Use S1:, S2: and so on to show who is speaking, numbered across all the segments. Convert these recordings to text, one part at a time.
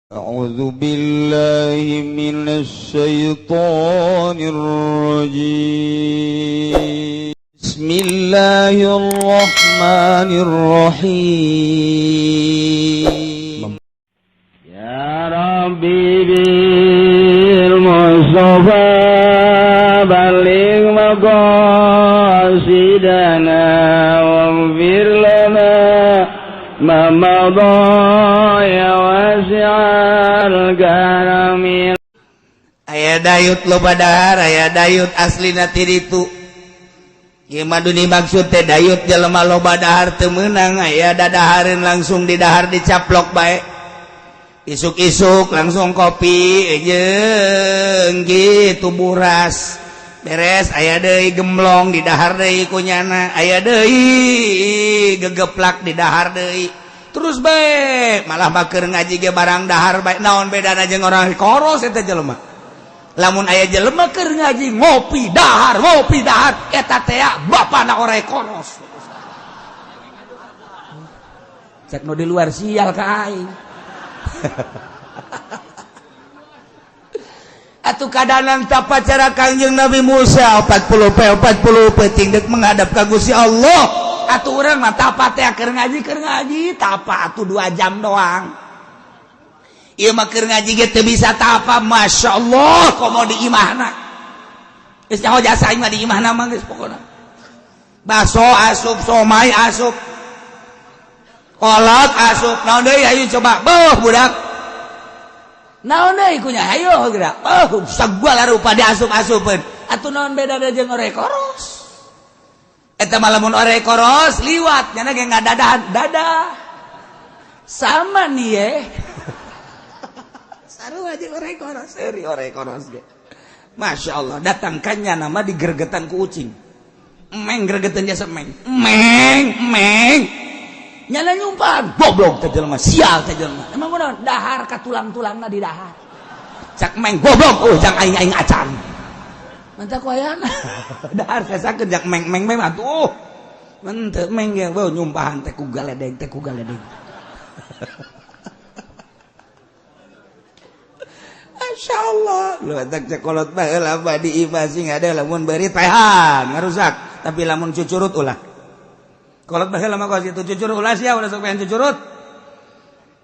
S1: أعوذ بالله من الشيطان الرجيم. بسم الله الرحمن الرحيم.
S2: يا ربي بالمصطفى بلغ مقاصدنا واغفر لنا ما مضى يا واسع الكرم.
S1: Aya dayut loba dahar, aya dayut aslina ti ditu. Ieu mah dimaksud teh dayut jelema loba dahar teu meunang, aya dadahareun langsung di dahar dicaplok bae. Isuk-isuk langsung kopi jeung gitu buras. Beres aya deui gemblong di dahar deui kunyana, aya deui gegeplak di dahar deui. Terus bae malah bakeur ngaji ge barang dahar bae, naon bedana jeung orang koros eta jelema. Lamun aya jelema keur ngaji ngopi dahar ngopi dahar eta teh bapana orai koros. Cek nu di luar sial ka aing. Atuh kadanan tapa cara Kangjeng Nabi Musa 40 pe 40 peuting deuk menghadap ka Gusti Allah. Atuh urang mah tapa teh keur ngaji tapa atuh 2 jam doang. Ieu mah keur ngaji ge teu bisa tapa, Masya Allah, komo di imahna. Geus nyaho jasa aing mah di imahna mah geus pokona. Baso asup, somai asup. Kolot asup, naon deui ayo coba. Beuh budak. Naon deui kunya ayo geura. Oh, sagala rupa diasup-asupeun. Atuh naon bedana jeung orek koros? Eta mah lamun orek koros liwat nya ge ngadadahan dadah. Sama nih ye. Sarua jeung orek koros, seuri orek koros ge. Masya Allah, datangkannya nama digergetan ku ucing. Meng gergetan jasa meng. Meng, meng. Nyala nyumpan, goblok teh jelema, sial teh jelema. Emang kunaon? Dahar ka tulang-tulangna di dahar. Cak meng goblok, oh jang aing-aing acan. Mantap ku ayana. Dahar sasakeun jak meng-meng meng atuh. Menteu meng ge beuh nyumpahan teh ku galedeg teh ku galedeg. Masya Allah, lu tak cekolot baheula mah di imah sing ada lamun beurit paehan ngarusak, tapi lamun cucurut ulah. Kolot baheula mah kos itu cucurut ulah sia ulah sok pengen cucurut.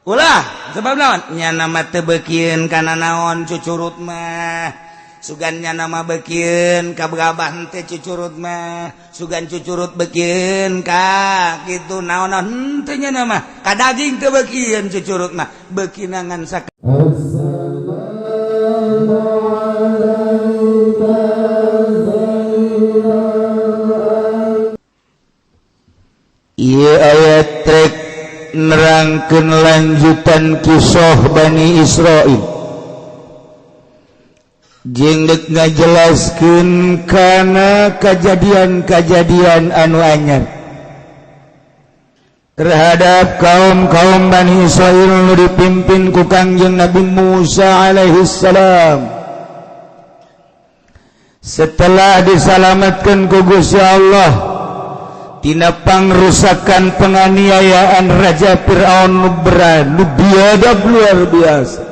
S1: Ulah, sebab naon? Nya nama teu beukieun kana naon cucurut mah. Sugan nya nama beukieun ka gabah henteu cucurut mah. Sugan cucurut beukieun ka kitu naon-naon henteu nya nama. Ka daging teu beukieun cucurut mah. Beukina ngan sak. Ieu ayat trek nerangkeun lanjutan kisah Bani Israil. Jeung deuk ngajelaskeun kana kajadian-kajadian anu anyar terhadap kaum-kaum Bani Israil nu dipimpin ku Kangjeng Nabi Musa alaihi salam. Setelah disalamatkan ku Gusti Allah tina pangrusakan penganiayaan Raja Fir'aun nu nu biadab luar biasa.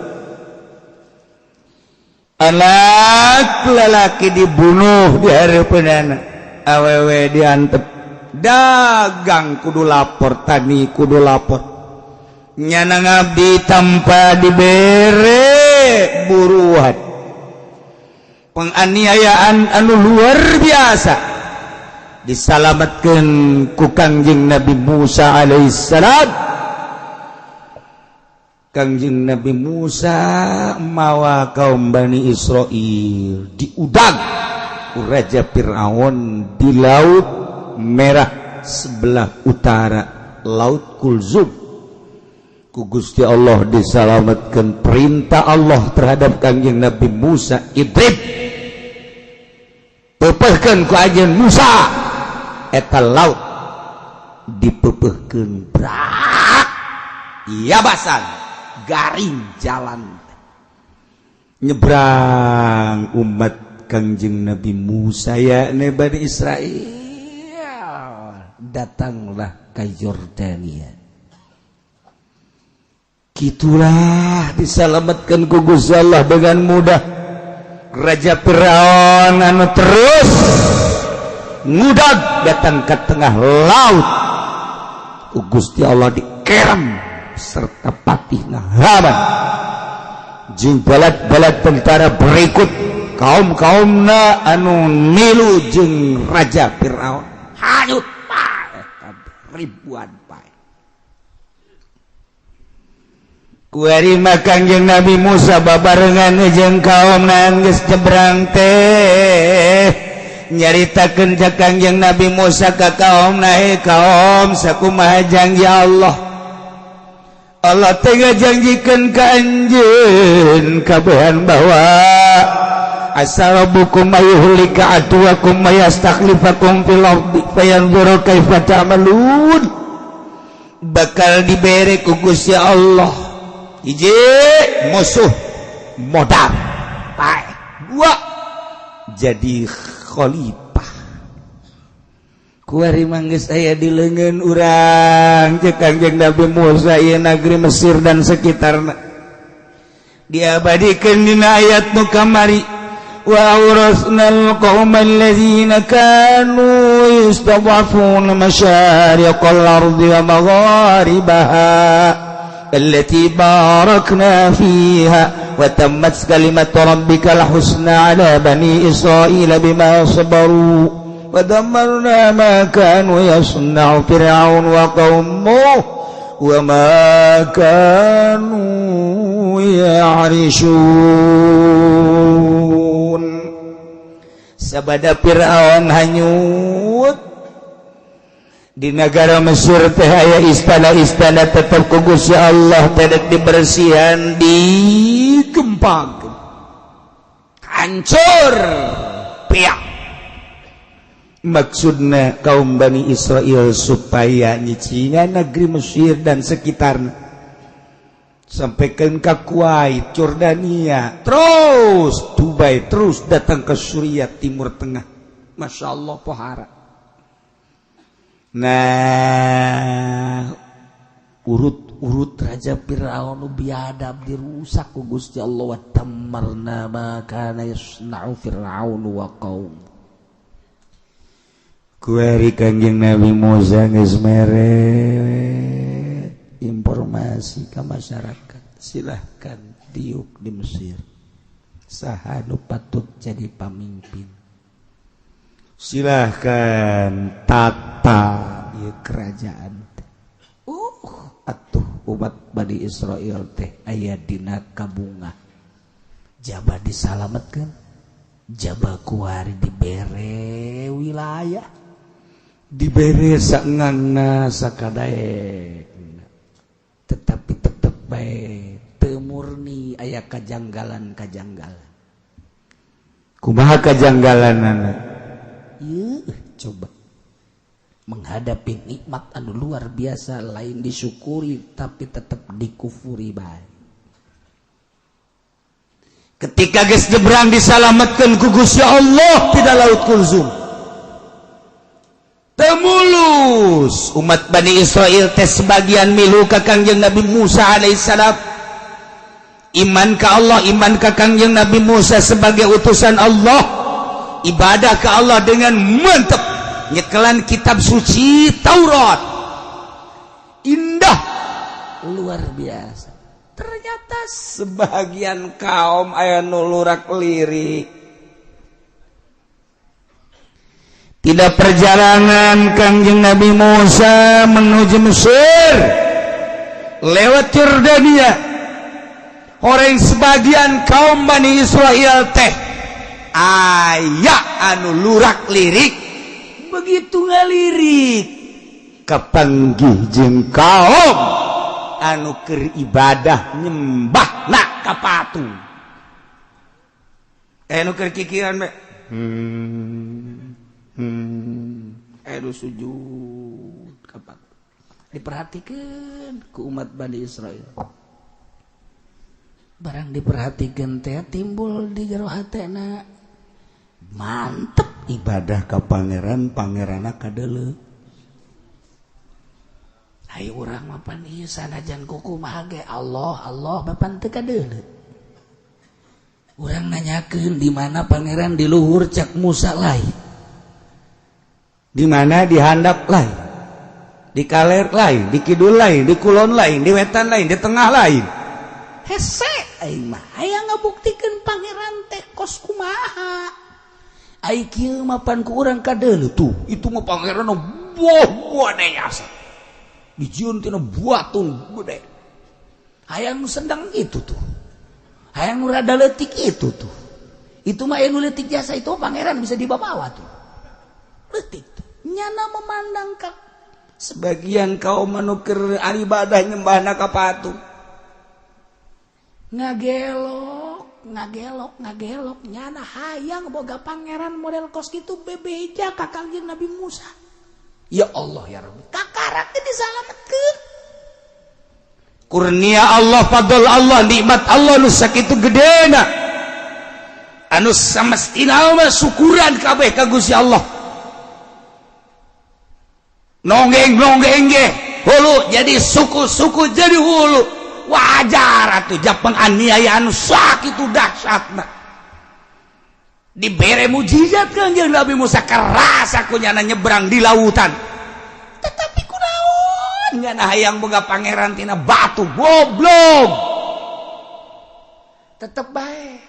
S1: Anak lelaki dibunuh di hareupeunana, awewe diantep, dagang kudu lapor, tani kudu lapor. Nyana ngabdi tanpa dibere buruan. Penganiayaan anu luar biasa. Disalamatkan ku Kangjeng Nabi Musa alaihissalam. Kangjeng Nabi Musa mawa kaum Bani Israil diudag ku Raja Fir'aun di Laut Merah sebelah utara, Laut Kulzum. Ku Gusti Allah disalamatkan, perintah Allah terhadap Kangjeng Nabi Musa, idrib, pepehkeun ku ajeun Musa eta laut, dipepehkeun brak yabasan, garing jalan nyebrang umat Kangjeng Nabi Musa yakni Bani Israil datanglah ke Yordania. Gitulah diselamatkan ku Gusti Allah dengan mudah. Raja Firaun anu terus ngudag datang ke tengah laut, ku Gusti Allah dikerem serta patihna Haman jeung balat-balat tentara berikut kaum-kaumna anu milu jeung Raja Firaun hanyut ribuan pae. Kuari Kangjeng Nabi Musa babarengan jeung kaumna geus nyebrang teh nyaritakeun ka Kangjeng Nabi Musa ka kaumna, "He kaum, sakumaha janji Allah? Allah teh ngajanjikeun ka anjeun kabehan bahwa asa rabbukum ayyuhlika aduwakum wa yastakhlifakum fil ardi fayanzuru kaifa ta'malun." Bakal dibere ku Gusti Allah hiji musuh modal paeh, dua jadi khalifah. Kuari mah geus aya di leungeun urang, ceuk Kangjeng Nabi Musa, ieu negeri Mesir dan sekitarna diabadikeun dina ayat nu kamari, wa awrasnal qaumal ladzina kanu yustad'afuna masyariqal ardi wa magharibaha allati barakna fiha wa tammat kalimatu rabbikal husna ala bani israila bima sabaru wa dammarna ma kanu yasna'u fir'aun wa qaumuhu wa ma kanu ya'rishun. Sabada Fir'aun hanyut di negara Mesir teh aya istana-istana, tetap ku Gusti Allah teh dibersihan, digempang, hancur piak. Maksudna kaum Bani Israel supaya nyicingan negeri Mesir dan sekitarnya sampai ke Kuwait, Jordania, terus Dubai, terus datang ke Suriah, Timur Tengah. Masya Allah pohara. Nah, urut-urut Raja Fir'aun nu biadab dirusak ku Gusti Allah, wa dammarna ma kana yasna'u Fir'aun wa qaum. Kuari Kangjeng Nabi Musa geus mere informasi ke masyarakat, silahkan diuk di Mesir, saha nu patut jadi pamimpin, silahkan tata ieu kerajaan teh. Atuh umat Bani Israel teh aya dina kabunga, jaba disalametkeun, jaba kuari dibere wilayah, dibere saengangna, sakadaek, tetapi tetep bae teu murni, aya kajanggalan-kajanggalan. Kumaha kajanggalanana? Yeuh, coba menghadapi nikmat anu luar biasa lain disyukuri tapi tetap dikufuri bae. Ketika geus nyebrang disalametkeun ku Gusti Allah tidak laut Kulzum, temulus umat Bani Israel teh sebagian milu ka Kangjeng Nabi Musa alaihissalam, iman ka Allah, iman ka Kangjeng Nabi Musa sebagai utusan Allah, ibadah ke Allah dengan mantep, nyekelan kitab suci Taurat indah luar biasa. Ternyata sebagian kaum aya nu lurak lirik. Tidak perjalanan Kangjeng Nabi Musa menuju Mesir lewat Jordania, orang sebagian kaum Bani Israel teh aya anu lurak lirik. Begitu ngalirik kapanggih jeung kaum anu keur ibadah nyembah nak ka patung, anu keur kikiran be anu sujud ka patung. Diperhatikan ku umat Bani Israel. Barang diperhatikan teh timbul di jero hatena, mantep ibadah ka pangeran, pangeranna kadeuleu. Ayo urang mapan ieu sanajan kumaha ge Allah Allah mapan teu kadeuleu. Urang nanyakeun di mana pangeran di luhur, cak Musa lain. Di mana di handap lain. Di kaler lain, di kidul lain, di kulon lain, di wetan lain, di tengah lain. Hese aing mah hayang ngabuktikeun pangeran teh kos kumaha. Ai kieu mapan ku urang kadeuleu tuh, itu mah pangeran wah gede asa. Dijieun tina batu gede. Hayang nu sendang itu tuh. Hayang nu rada leutik itu tuh. Itu mah anu leutik jasa itu pangeran bisa dibawa tuh. Leutik tuh. Nyana memandang ka sebagian kaum anu keur ibadah nyembahna ka patung. Ngagelok, ngagelok, ngagelok, nyana hayang boga pangeran model kos kitu, bebeja ka Kangjeng Nabi Musa. Ya Allah ya Rabbi, kakarak teh disalametkeun. Kurnia Allah, fadl Allah, nikmat Allah nu sakitu gedena. Anu samestina mah syukuran kabeh ka Gusti Allah. Nonggeng nonggeng ge hulu jadi suku-suku jadi hulu. Wajar atuh jap penganiayaan sakitu dahsyatna. Dibere mujizat Kangjeng Nabi Musa, kerasa ku nyana nyebrang di lautan. Tetapi kunaon nyana hayang boga pangeran tina batu, goblok. Tetep bae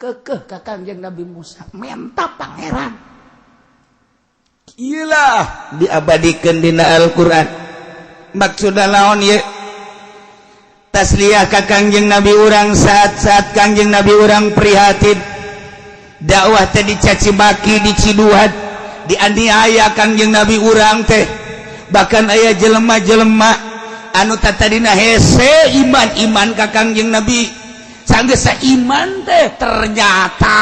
S1: kekeh ka Kangjeng Nabi Musa menta pangeran. Iyalah diabadikan dina Al-Qur'an. Maksudna naon ieu? Tasliyah ka Kangjeng Nabi urang saat-saat Kangjeng Nabi urang prihatin, dakwah teh dicaci maki, diciduhan, dianiaya Kangjeng Nabi urang teh. Bahkan aya jelema-jelema anu tadina hese iman-iman ka Kangjeng Nabi, sanggeus iman teh ternyata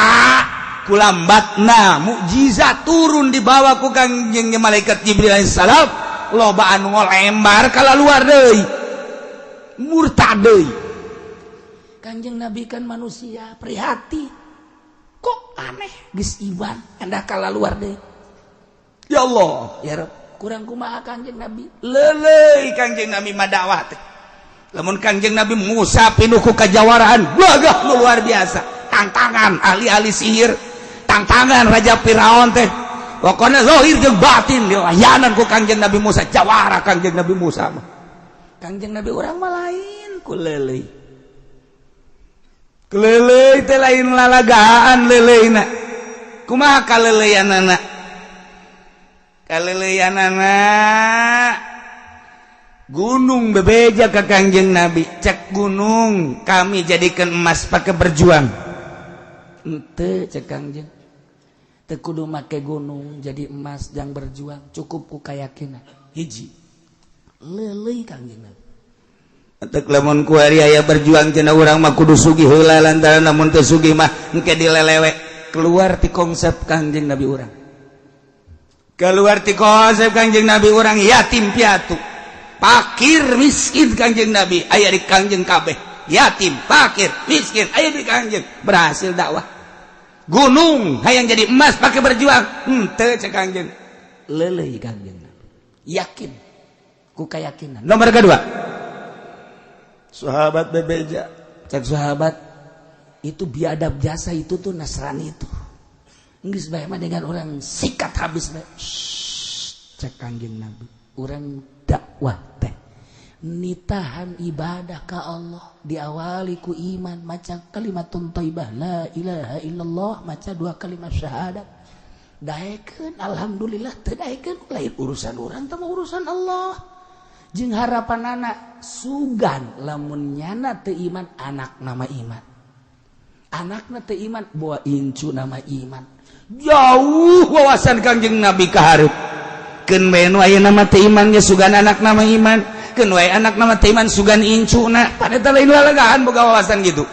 S1: kulambatna mukjizat turun dibawa ku Kangjeng malaikat Jibril alaihissalam, loba anu ngolembar kala luar deui, murtad deui. Kanjeng Nabi kan manusia, prihatin, kok aneh geus iman anda kala luar deui. Ya Allah ya Rabb, kurang kumaha Kanjeng Nabi, leuleuy Kanjeng Nabi mah dakwah teh. Lamun Kanjeng Nabi Musa pinuh ku kajawaraan, gagah nu luar biasa, tantangan ahli-ahli sihir, tantangan Raja Firaun teh, pokoknya zahir jeung batin dilayanan ku Kangjeng Nabi Musa. Jawara Kangjeng Nabi Musa mah. Kangjeng Nabi urang mah lain, ku leuleuy. Leuleuy teh lain lalagaan leuleuyna. Kumaha kaleuleyanana? Kaleuleyanana gunung bebeja ka Kangjeng Nabi, cek gunung, kami jadikan emas pakai berjuang. Ente, cek Kangjeng, teu kudu make gunung jadi emas yang berjuang, cukup ku keyakinan. Hiji leuleuy Kangjeng Nabi. Entek lamun ku hari aya berjuang cenah, urang mah kudu sugih heula, lantaran lamun teu sugih mah engke dilelewe. Keluar ti konsep Kangjeng Nabi urang, keluar ti konsep Kangjeng Nabi urang. Yatim piatu, fakir miskin, Kangjeng Nabi aya di Kangjeng kabeh. Yatim, fakir, miskin aya di Kangjeng, berhasil dakwah. Gunung hayang jadi emas pakai berjuang, henteu, cek Kangjeng. Leuleuy Kangjeng Nabi, yakin ku keyakinan. Nomor kedua, sahabat bebeja, cek sahabat, itu biadab jasa itu tuh Nasrani itu, geus bae mah dengan orang sikat habis bae. Cek Kangjeng Nabi, urang dakwah teh nitahan ibadah ka Allah, diawali ku iman, maca kalimat thayyibah la ilaha illallah, maca dua kalimat syahadat. Daekeun alhamdulillah, teu daekeun lain urusan urang, teh urusan Allah. Jeung harapan anak sugan lamun nyana teu iman, anak nama iman, anakna teu iman, bawa incu nama iman. Jauh wawasan Kangjeng Nabi ka hareup. Keun bae nu ayeuna mah teu iman ge sugan anak nama iman, keun wae anak nama teu iman sugan incuna. Pada lain lalagaan boga wawasan gitu.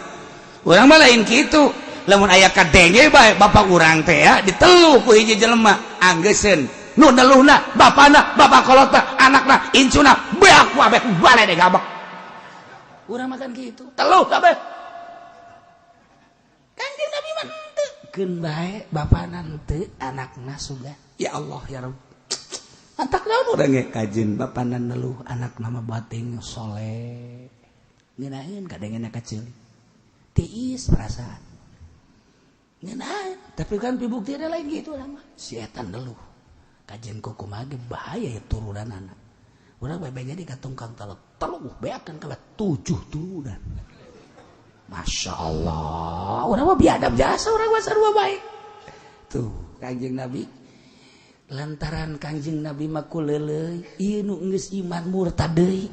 S1: Urang mah lain kitu. Lamun aya kadenge bae bapak urang teh ya ditelu ku hiji jelema, anggeuseun nu neluhna, bapana, bapak kolotna, anakna, incuna, beak kabeh bale deh gabek. Urang makan gitu, teluh kabeh. Kanjeng Nabi mah henteu, keun bae bapana henteu, anakna sugan. Ya Allah ya Rabb. Mantak naon urang ge kajin bapana neluh anak nama bating soleh. Ngeunaheun kadengena kecil. Tiis perasaan. Ngeunaheun, tapi kan pibuktina lain gitu urang mah. Si eta neluh. Kajen kumaha ge bahaya ya turunan anak. Urang bebenya di katungkang teluk. Teluh beakan kabeh tujuh turunan. Masya Allah, urang mah biadab jasa, urang mah sarua baik. Tuh, Kangjeng Nabi. Lantaran Kangjeng Nabi mah ku leuleuy, ieu nu geus iman murtad deui.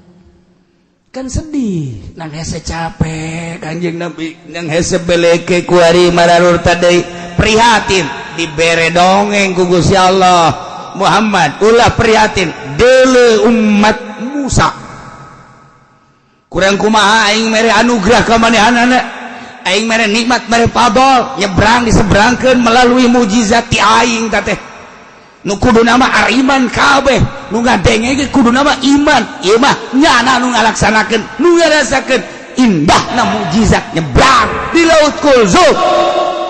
S1: Kan sedih, nang hese capek Kangjeng Nabi, nang hese beleke kuari mararurtad deui. Prihatin, dibere dongeng ku Gusti Allah. Muhammad, ulah prihatin, deuleu umat Musa. Kurang kumaha aing mere anugerah ka manehanana, aing mere nikmat, mere fadol, nyebrang diseberangkeun melalui mujizat ti aing teh. Nu kudu nama ariman kabeh, nu ngadenge ge kudu nama iman. Ieu mah nyana nu ngalaksanakeun, nu ngarasakeun indahna mujizat nyebrang di laut Kulzum.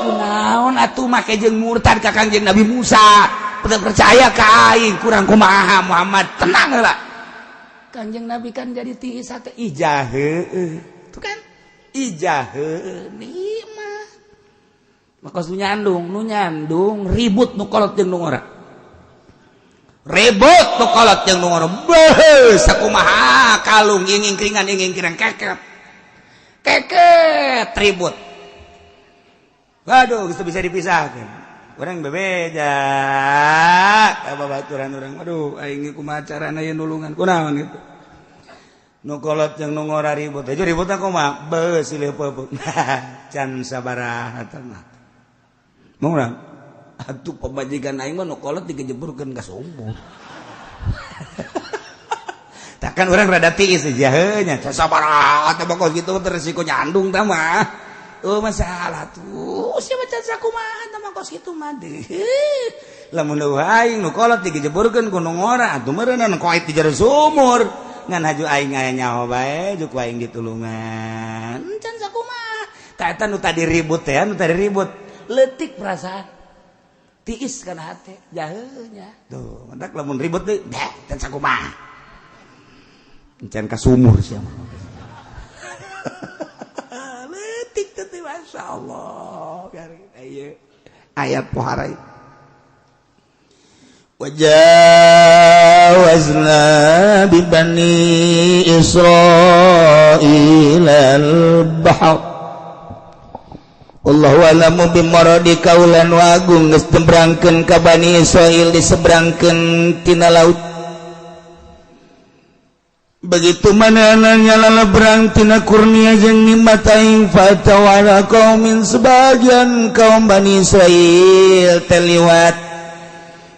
S1: Kunaon atuh make jeung murtad ka Kangjeng Nabi Musa? Percaya ka aing, kurang kumaha Muhammad, tenang lah. Kanjeng Nabi kan jadi tiis hate ijah heueuh. Itu kan ijah heueuh nikmat. Maka nu nyandung ribut nu kolot jeung nu ngora. Ribut nu kolot jeung nu ngora. Beuh, sakumaha kalung inging keringan inging kirang keket. Keket ribut. Waduh, geus bisa dipisahkan. Orang bebeja ka babaturan urang. Aduh, aing kumaha carana ieu nulungan, kunaon gitu. Nu kolot jeung nu ngora ribut. Aja ributna kumaha? Beuh silih peupeut. Can sabaraha mah. Murang. Atuh pamajikan aing mah nu kolot digejeburkeun ka sumur. Takkan urang rada tiis aja heuh nya. Can sabaraha teh kos kitu resiko nyandung tah mah. Oh masalah tuh, siapa can sakumaha tah mah kos kitu mah deuh. Lamun eueuh aing nu kolot digejeburkeun ku nu ngora atuh meureunna koit di jero sumur. Ngan haju aing aya nyaho bae juk aing ditulungan. Can sakumaha. Tah eta nu tadi ribut teh, nu tadi ribut. Leutik perasaan. Tiis kana hate, jaheuh nya. Tuh, mantak lamun ribut deui, deh, can sakumaha. Can ka sumur sia mah. Leutik teh, Masya Allah. Biar ieu ayat pohara. وجاوزنا ببني إسرائيل البحر Allahu a'lamu bimuradi kaulan wa agung geus nyebrangkeun ka Bani Israil, diseberangkeun tina laut. Begitu manehna lalebrang tina kurnia jeung nikmat aing, فأتوا على قوم, sebagian kaum Bani Israil teh liwat,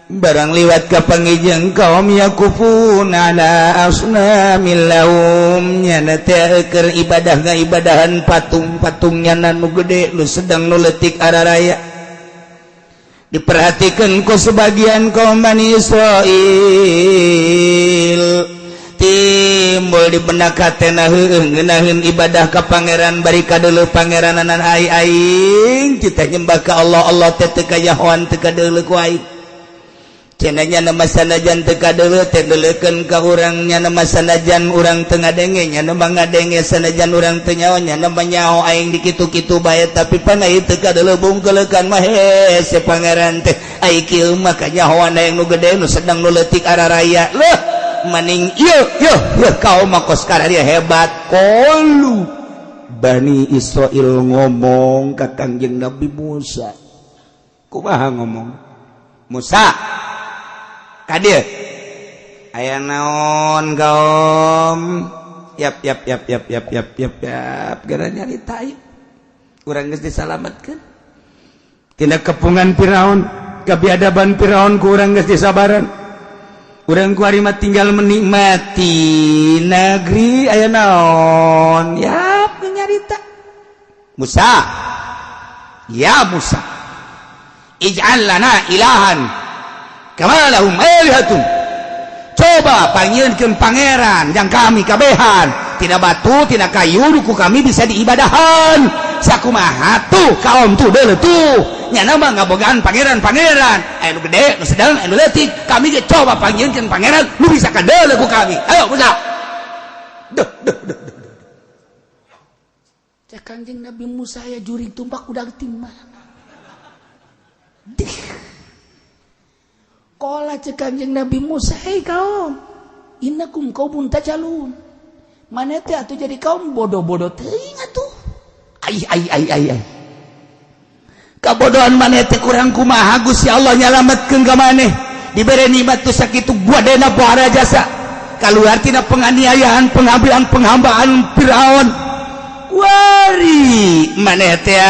S1: barang liwat ka pangijeng kaum يعكفون على أصنام لهم, nyana teh keur ibadah ngaibadahan patung-patung nyana nu gede, nu sedang, nu leutik araraya. Diperhatikan ku sebagian kaum Bani Israil, timbul di benak hatena, heueuh, ngeunaheun ibadah ka pangeran bari kadeuleu pangeranan ai aing kita nyembah ka Allah, Allah teh teu kayahoan, teu kadeuleu ku aing. Cenah nama sanajan teu kadeuleu teh deuleukeun ka urang, nya nama sanajan urang teu ngadenge nya nama ngadenge, sanajan urang teu nyaho nya nama nyaho. Aing dikitu-kitu bae, tapi pan ai teu kadeuleu bungkeulekan mah hese pangeran teh. Ai kieu mah kanyahoan yang nu gede, nu sedang, nu leutik araraya. Leuh maning ieu yeuh yeuh kaum mah kos dia hebat. قالوا, Bani Israil ngomong ka Kangjeng Nabi Musa. Kumaha ngomong? Musa ka dieu, aya naon kaum? Yap yap yap yap yap yap yap yap, gara nyarita ieu urang geus disalametkeun tina kepungan Firaun, kebiadaban Firaun ku urang geus disabaran. Urang ku mah tinggal menikmati negeri. Aya naon? Yap, nyarita Musa, ya Musa, اجعل لنا إلها كما لهم آلهة. Coba panggilkeun pangeran yang kami kabehan, tidak batu, tidak kayu, ku kami bisa diibadahan. Sakumaha tuh kaum tuh, deuleu tuh, nyana mah ngabogaan pangeran-pangeran anu gede, nu sedang, anu leutik. Kami ge coba panggilkeun pangeran nu bisa kadeuleu ku kami. Ayo, Musa. Duh, duh, duh, duh. Cek Kanjeng Nabi Musa, ya jurig tumpak udah timah. Dih. Qala, cek Kanjeng Nabi Musa, "Hei kaum, innakum qaumun tajhalun." Mana teh atuh jadi kaum bodoh-bodoh teuing atuh. Ai ai ai ai ai. Kabodohan maneh teh kurang kumaha? Gusti Allah nyalametkeun ka maneh. Dibere nikmat tuh sakitu guadena pohara jasa. Kaluar tina penganiayaan, pengambilan, penghambaan Firaun. Wari maneh teh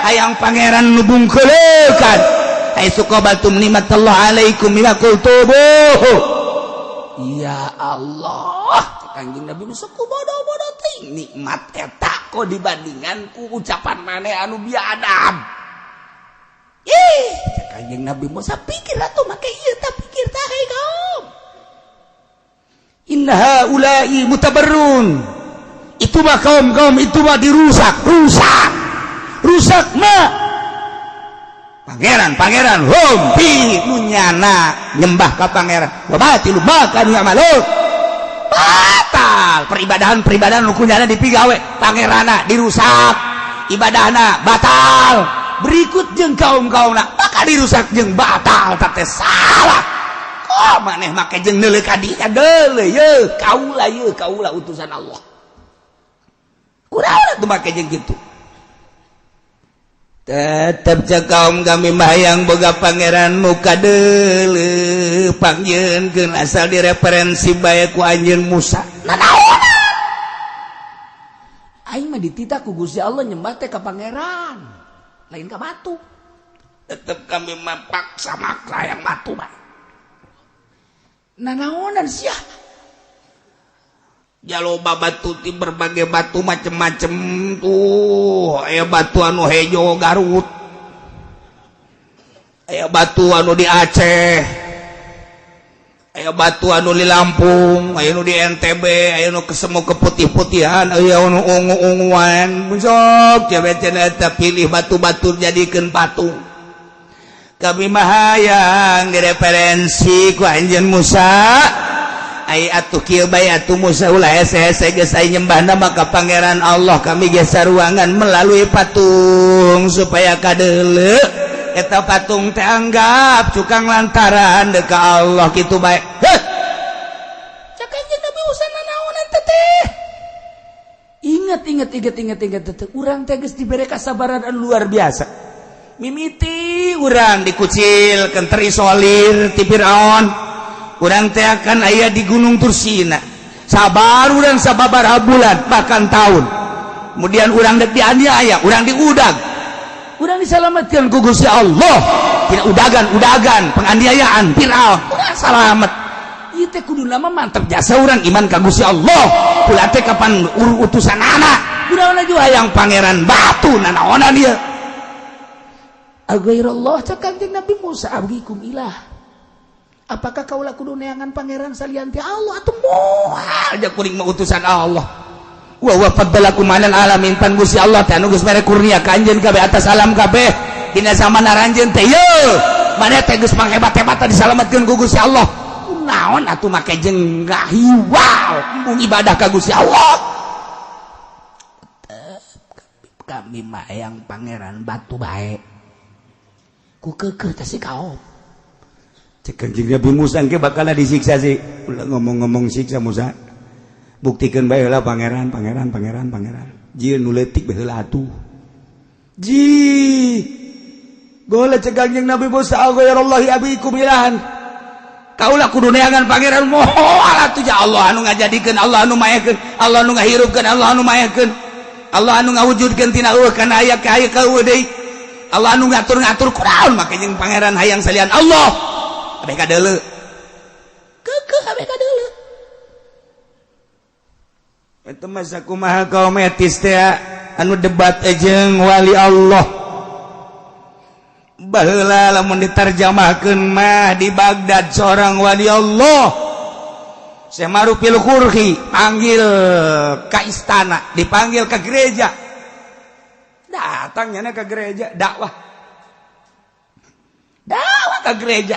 S1: hayang pangeran nu bungkeleukan. Haitsu qabaltum nikmatallah alaikum bima qultubuhu. Ya Allah, Kanjeng Nabi Musa, ku bodoh-bodoh teuing nikmat eta kok dibandingan ku ucapan maneh anu biadab. Ih, Kanjeng Nabi Musa, pikir atuh make ieu tah, pikir tah, hei kaum. Inna haula'i mutabarrun. Itu mah kaum-kaum itu mah dirusak, rusak. Rusak mah pangeran, pangeran hum fi nu nyana nyembah ka pangeran, wa batilu ma kanu ya'malun. Batal peribadahan-peribadahan nu kunyana dipigawe pangerana, dirusak ibadahna, batal. Berikut jeung kaum-kaumna maka dirusak jeung batal. Teh salah kok maneh make jeung neuleuh ka dieu, deuleu ye kaula, ye kaula utusan Allah. Kurang tuh make jeung kitu. Tetep cek kaum, kami mah hayang boga pangeran muka deuleu, pangyeunkeun asal direferensi bae ku anjeun Musa. Nanaonan aing mah dititah ku Gusti Allah nyembah teh ka pangeran, lain ka batu. Tetep kami mah paksa maksa yang batu mah. Nanaonan sia? Jaloba batu ti berbagai batu macem-macem tuh. Aya batu anu hejo Garut, aya batu anu di Aceh, aya batu anu di Lampung, aya nu di NTB, aya nu kesemu keputih-putihan, aya nu ungu-unguan. Sok eta pilih batu-batu jadikeun patung. Kami mah hayang direferensi ku anjeun Musa. Ai atuh kieu bae atuh, Musa, ulah hese-hese geus ai nyembahna maka pangeran Allah. Kami geser ruangan melalui patung supaya kadeuleu eta patung teh, anggap cukang lantaran deka Allah kitu bae. Heh, cek anjeun Nabi Musa, nanaonan teh? Ingat, ingat, ingat, ingat, ingat teh, urang teh geus dibere kasabaran anu luar biasa. Mimiti urang dikucilkeun, terisolir ti Firaun, urang teh akan aya di Gunung Tursina, sabar urang sababaraha bulan bahkan tahun. Kemudian urang dek dianiaya, urang diudag, urang diselamatkan ku Gusti Allah tidak udagan-udagan penganiayaan Firaun. Urang salamet. Ieu teh kudu nama mantep jasa urang iman ka Gusti Allah. Kula teh kapan utusan anak urang juga hayang pangeran batu, nanaonan ieu? Aghairallah, cek Kanjeng Nabi Musa, abghikum ilah. Apakah kaula kudu neangan pangeran salian ti Allah atau moal ja kuring mah utusan Allah? Wa huwa faddalakum 'alal alamin. Pan Gusti Allah teh anu geus mere kurnia ka anjeun kabeh atas alam kabeh dina zaman aranjeun teh. Ye maneh teh geus manghebat-hebat, disalametkeun ku Gusti Allah. Naon atuh make jeung ngahiwal embung ibadah ka Gusti Allah? Kami mah yang pangeran batu bae. Ku keukeuh teh si kaum. Cek Kanjeng Nabi Musa, engke bakal disiksa sih. Ulah ngomong-ngomong siksa, Musa. Buktikan bae heula pangeran, pangeran, pangeran, pangeran. Jieun nu leutik bae heula atuh. Ji. Gola, cek Kanjeng Nabi Musa, ghairallahi abghikum ilahan. Kaula kudu neangan pangeran moal atuh ya Allah anu ngajadikeun, Allah anu maehkeun, Allah anu ngahirupkeun, Allah anu maehkeun. Allah anu ngawujudkeun tina eueuh kana aya ka aya ka eueuh deui. Allah anu ngatur-ngatur, kunaon make jeung pangeran hayang salian Allah? Kabeh kadeuleu. Keukeuh kabeh kadeuleu. Itu masa kumaha kaum etis teh anu debat jeung wali Allah. Baheula lamun diterjemahkeun mah, di Baghdad seorang wali Allah, Syekh Ma'rufil Karkhi, panggil ke istana, dipanggil ke gereja. Datang nyana ke gereja, dakwah, dakwah ke gereja.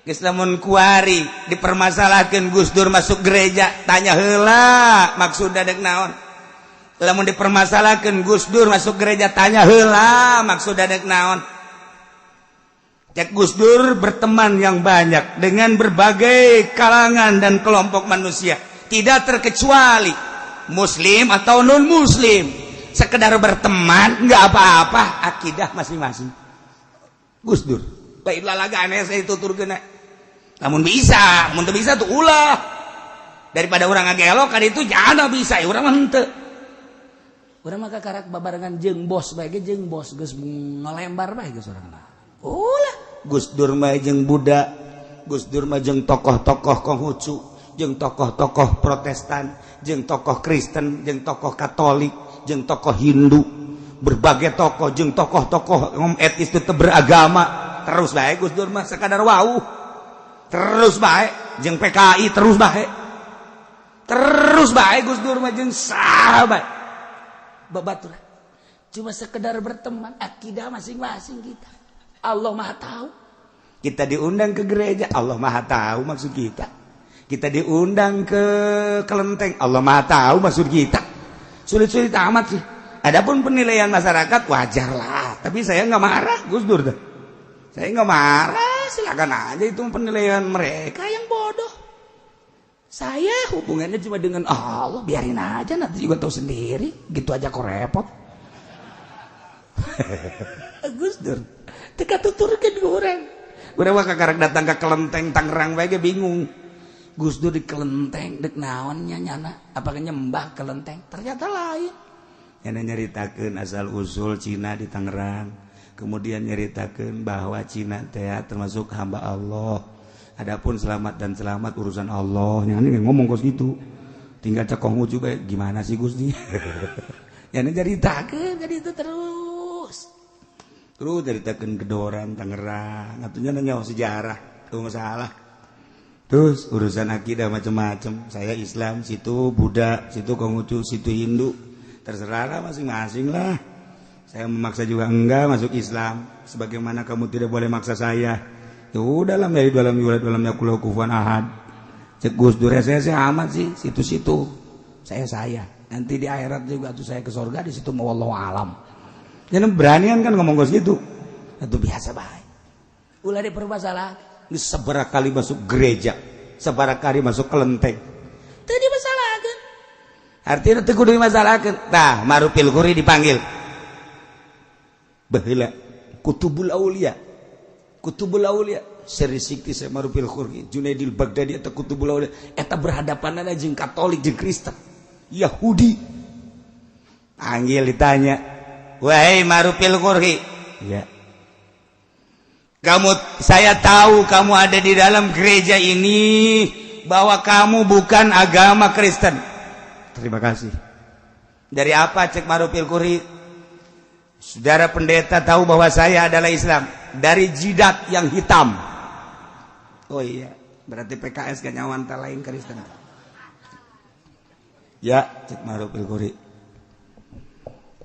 S1: Geus lamun kuari dipermasalahkan Gus Dur masuk gereja, tanya heula maksudna dek naon. Lamun dipermasalahkan Gus Dur masuk gereja, tanya heula maksudna dek naon. Cek Gus Dur berteman yang banyak dengan berbagai kalangan dan kelompok manusia, tidak terkecuali muslim atau non muslim. Sekedar berteman nggak apa-apa, akidah masing-masing. Gus Dur baiklah laga aneh saya tutur kena. Namun bisa, mun bisa tuh ulah, daripada orang ngagelok kan itu jangan bisa ya. Urang mah henteu, urang mah kakarak babarengan jeung bos bae ge, jeung bos geus ngalembar bae geus urang mah. Ulah Gus Dur mah jeung Buddha, Gus Dur mah jeung tokoh-tokoh Konghucu, jeung tokoh-tokoh Protestan, jeung tokoh Kristen, jeung tokoh Katolik, jeung tokoh Hindu, berbagai tokoh, jeung tokoh-tokoh etis tetap beragama terus bae. Gus Dur mah sekadar wau terus bae, jeung PKI terus bae, terus bae. Gus Dur mah jeung saha bae babaturan, cuma sekedar berteman, akidah masing-masing kita, Allah Maha tahu. Kita diundang ke gereja, Allah Maha tahu maksud kita. Kita diundang ke kelenteng, Allah Maha tahu maksud kita. Sulit-sulit amat sih. Adapun penilaian masyarakat wajar lah, tapi saya nggak marah. Gus Dur dah, saya nggak marah, silakan aja, itu penilaian mereka yang bodoh. Saya hubungannya cuma dengan Allah, biarin aja, nanti juga tahu sendiri. Gitu aja kok repot. Gus Dur teka tuturkeun ke urang. Urang mah kakarek datang ke kelenteng Tangerang bae ge bingung. Gus Dur di kelenteng dek naonnya nyana? Apakah nyembah kelenteng? Ternyata lain. Nyana nyaritakeun asal usul Cina di Tangerang, kemudian nyeritakan bahwa Cina teh termasuk hamba Allah. Adapun selamat dan selamat urusan Allah. Yang ini ngomong kos gitu. Tinggal cekongmu juga gimana sih, Gus nih? Yang nyeritakan jadi itu terus. Terus ceritakan kedoran Tangerang, atunya nanya sejarah, itu masalah. Terus urusan akidah macam-macam. Saya Islam, situ Buddha, situ Konghucu, situ Hindu. Terserah lah masing-masing lah. Saya memaksa juga enggak masuk Islam. Sebagaimana kamu tidak boleh maksa saya. Ya udah lah, dari dalam yulad ولم يكن له كفوا أحد. Cek Gus Dur, saya amat sih situ-situ. Saya nanti di akhirat juga tuh saya ke surga di situ, mau Allah alam. Jangan beranian kan ngomong Gus gitu. Itu biasa baik. Ulah dipermasalahkan. Ini seberapa kali masuk gereja, seberapa kali masuk kelenteng. Tadi masalahkan. Artinya teu kudu dimasalahkeun. Tah, Marufil Kuri dipanggil. Baheula Kutubul Aulia. Kutubul Aulia seri sikti saya Marufil Khuri, Junaidil Baghdadi atau Kutubul Aulia eta berhadapan jeung Katolik, jeung Kristen, Yahudi. Panggil, ditanya, "Wahai Marufil Khuri." "Ya." "Kamu, saya tahu kamu ada di dalam gereja ini, bahwa kamu bukan agama Kristen." "Terima kasih." "Dari apa?" Cek Marufil Khuri. "Saudara pendeta tahu bahwa saya adalah Islam dari jidat yang hitam." "Oh iya, berarti PKS gak nyawan lain Kristen." "Ya," cek Marufil Khuri.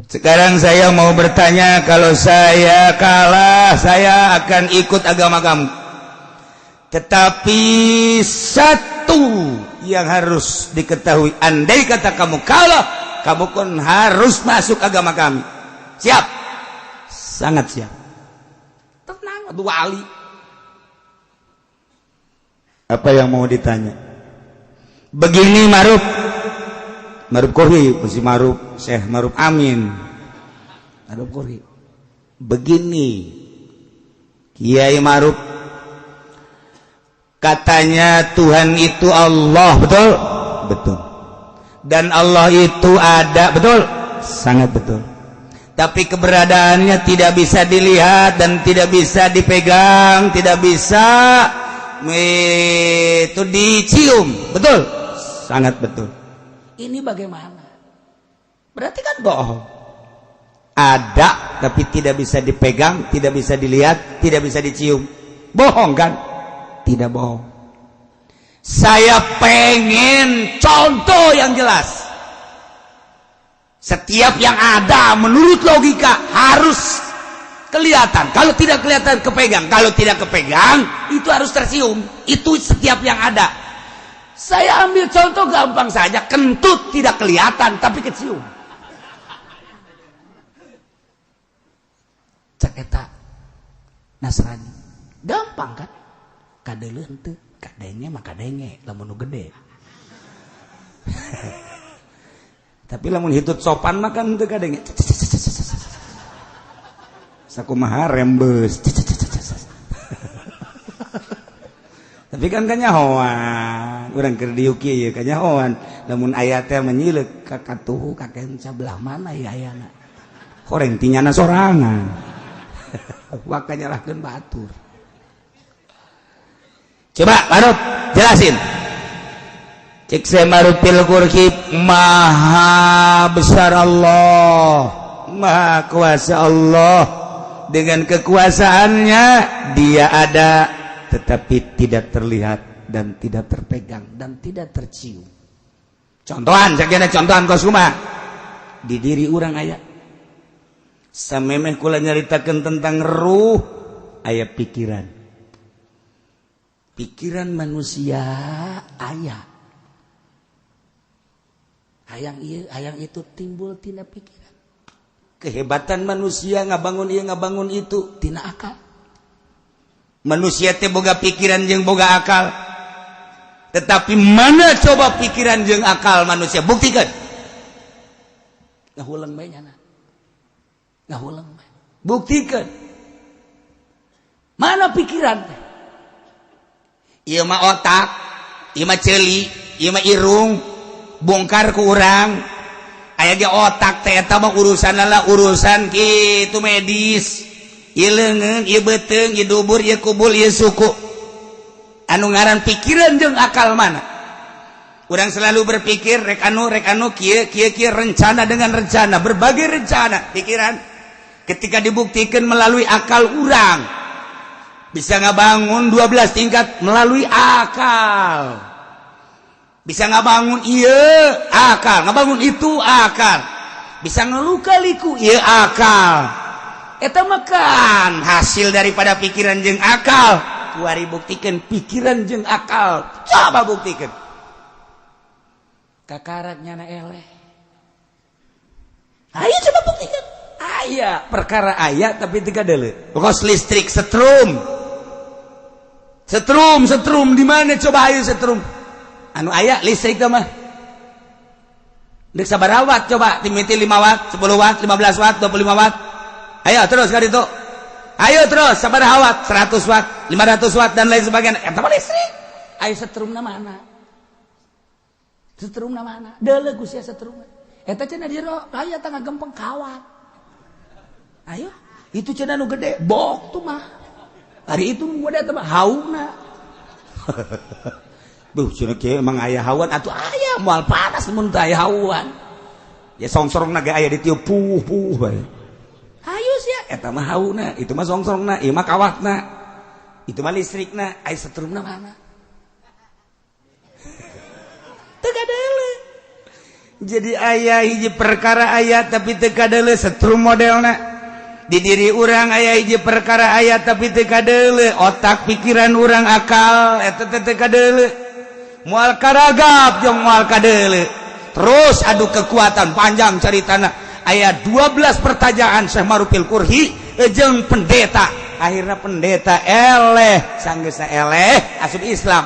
S1: "Sekarang saya mau bertanya, kalau saya kalah, saya akan ikut agama kamu. Tetapi satu yang harus diketahui, andai kata kamu kalah, kamu pun harus masuk agama kami. Siap?" "Sangat siap." Tenang, aduh wali. "Apa yang mau ditanya?" "Begini, Maruf." Maruf Kori, masih Maruf, Syekh Maruf Amin. Maruf Kori. "Begini, Kiai Maruf, katanya Tuhan itu Allah, betul?" "Betul." "Dan Allah itu ada, betul?" "Sangat betul. Tapi keberadaannya tidak bisa dilihat dan tidak bisa dipegang, tidak bisa itu dicium, betul?" "Sangat betul." "Ini bagaimana? Berarti kan bohong. Ada tapi tidak bisa dipegang, tidak bisa dilihat, tidak bisa dicium. Bohong kan?" "Tidak bohong. Saya pengen contoh yang jelas." Setiap yang ada menurut logika harus kelihatan. Kalau tidak kelihatan, kepegang. Kalau tidak kepegang, itu harus tercium. Itu setiap yang ada. Saya ambil contoh gampang saja. Kentut tidak kelihatan tapi kecium. Cek eta Nasrani. Gampang kan? Kadeuleuh henteu, kadenge mah kadenge lamun nu gede. Tapi lamun hitut sopan mah kan henteu kadenge. Sakumaha rembes. Tapi kan kanyahoan, urang keur diuk ieu kanyahoan, lamun aya teh menyileuk ka katuhu ka kenca belah mana ya ayana. Horeng tinyana sorangan. Waka nyalahkeun batur. Coba Maruf jelasin. Cek saya Marufil Qurhi, maha besar Allah, maha kuasa Allah. Dengan kekuasaannya dia ada tetapi tidak terlihat dan tidak terpegang dan tidak tercium. Contohan, sakjana contohan kosuma di diri urang aya. Samemeh kula nyaritakeun tentang ruh, aya pikiran. Pikiran manusia aya. Hayang ieu, hayang itu timbul tina pikiran. Kehebatan manusia ngabangun ieu ngabangun itu tina akal. Manusia teh boga pikiran jeung boga akal. Tetapi mana coba pikiran jeung akal manusia? Buktikan. Ngahuleng bae nyana. Ngahuleng bae. Buktikan. Mana pikiran teh? Ieu mah otak, ieu mah ceuli, ieu mah irung, bongkar ku urang. Aya ge otak teh eta mah urusan lah urusan kitu medis. Ieu leungeun, ieu beuteung, ieu dubur, ieu kubul, ieu suku. Anu ngaran pikiran jeung akal mana? Urang selalu berpikir rek anu kieu kieu kieu, rencana dengan rencana, berbagai rencana pikiran. Ketika dibuktikan melalui akal urang bisa ngabangun 12 tingkat melalui akal. Bisa ngabangun ieu akal, ngabangun itu akal. Bisa ngeluka liku ieu akal. Eta makan hasil daripada pikiran jeung akal. Kuari buktikan pikiran jeung akal. Coba buktikan. Kakarak nyana eleh. Ayo coba buktikan. Aya perkara aya tapi tiga dele. Kos listrik setrum. Setrum, setrum di mana coba ayo setrum. Anu aya listrik mah. Dek sabaraha watt coba timiti 5 watt, 10 watt, 15 watt, 25 watt. Ayo terus kan itu. Ayo terus sabaraha watt, 100 watt, 500 watt dan lain sebagainya. Eta mah listrik. Ayo setrumna mana? Setrumna mana? Deuleu ku sia setrum. Eta cenah jero aya tangga gempeng kawat. Ayo, itu cenah nu gede, bok tuh mah. Hari itu nu gede teh mah hauna. Duh, cenah kieu emang aya hawan atuh aya moal panas mun teu aya hawan. Ya songsorongna ge aya ditiup puh puh bae. Ayo sia, eta mah hauna, itu mah songsorongna, ieu mah kawatna. Itu mah listrikna, aya setrumna mana? Teu kadeuleu. Jadi aya hiji perkara aya tapi teu kadeuleu setrum modelna. Di diri urang aya hiji perkara aya tapi teu kadeuleu, otak pikiran urang akal eta teh teu kadeuleu. Moal karagap jeung moal kadeuleu. Terus adu kekuatan panjang caritana. Aya 12 pertanyaan Syekh Marufil Qurhi jeung pendeta. Akhirnya pendeta eleh, sanggeusna eleh asup Islam.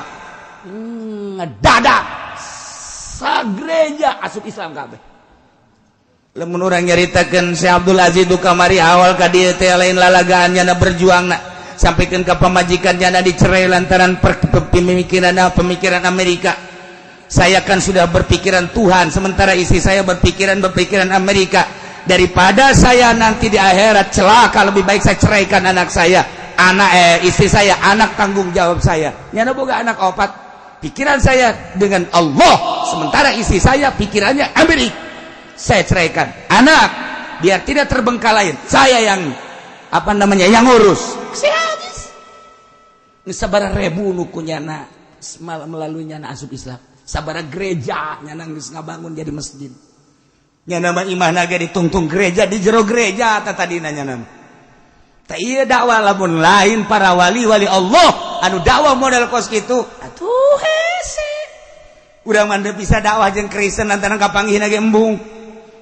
S1: Ngedadak sagereja asup Islam kabeh. Lamun urang nyaritakeun Syekh Abdul Aziz du kamari awal ka dieu teh lain lalagaan nyana berjuangna sampaikan ka pamajikan nyana dicerai lantaran pemikiran Amerika. Saya kan sudah berpikiran Tuhan, sementara istri saya berpikiran Amerika. Daripada saya nanti di akhirat celaka, lebih baik saya ceraikan anak saya, anak istri saya, anak tanggung jawab saya. Nyana boga anak opat. Pikiran saya dengan Allah, sementara istri saya pikirannya Amerika. Saya ceraikan anak biar tidak terbengkalai. Saya yang apa namanya yang ngurus. Saya habis. Sabaraha ribu nu ku nyana melalui nyana asup Islam. Sabaraha gereja nyana geus ngabangun jadi masjid. Nya nama imah naga ditungtung gereja di jero gereja ta tadina nya nama. Tah ieu dakwah lamun lain para wali-wali Allah anu dakwah model kos kitu atuh hese. Urang mah bisa dakwah jeung Kristen antara kapanggihna ge embung.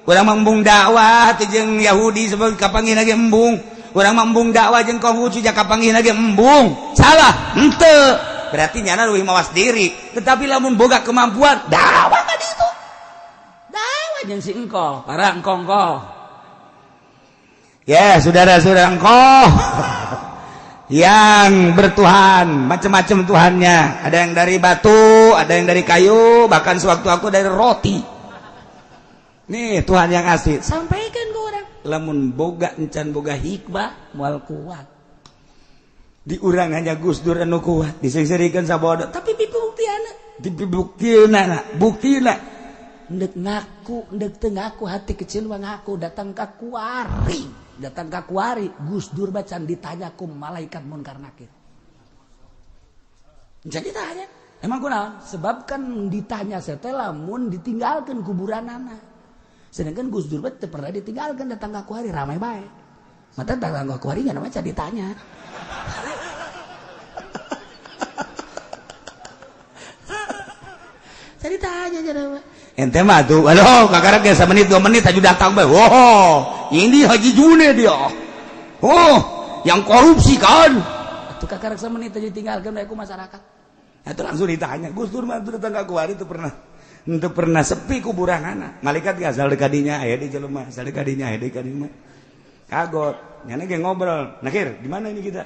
S1: Urang mah embung dakwah teh jeung Yahudi sebab kapanggihna ge embung. Urang mah embung dakwah jeung Konghucu kapanggihna ge embung. Salah henteu. Berarti nyana leuwih mawas diri. Tetapi lamun boga kemampuan dakwah ka ditu. Dakwah jeung si engkoh, para engkoh-engkoh. Ya, saudara-saudara engkoh yang bertuhan, macam-macam tuhannya. Ada yang dari batu, ada yang dari kayu, bahkan sewaktu aku dari roti. Nih Tuhan yang asli. Sampaikan ke orang. Lamun boga encan boga hikmah, moal kuat. Di urang hanya Gus Dur anu kuat, disengserikan sabodo, tapi buktiana, dibuktina, buktina.
S3: Ndek ngaku, ndek teu ngaku, hati kecil mah ngaku, datang ka kuari, datang ka kuari, Gus Dur bacan ditanya ku malaikat munkar nakir. Jadi ditanya, emang kunaon? Sebab kan ditanya setelah mun ditinggalkan kuburanana. Sedangkan Gus Dur teu pernah ditinggalkan, datang ka kuari ramai bae. Mata datang ka kuari nya namanya ditanya. Jadi tanya jadi
S1: ente mah tuh, aduh, kakak ge menit 2 menit aja datang bae. Oh, ini Haji June dia. Oh, yang korupsi kan.
S3: Atuh kakak menit aja ditinggalkan bae ku masyarakat.
S1: Itu langsung ditanya, Gus Dur mah datang ka kuari itu pernah itu pernah sepi kuburanana. Malaikat ge asal dekadinya aya di jelema, asal dekadinya aya di kadinya. Kagot, nyana ge ngobrol. Nakir, di mana ini kita?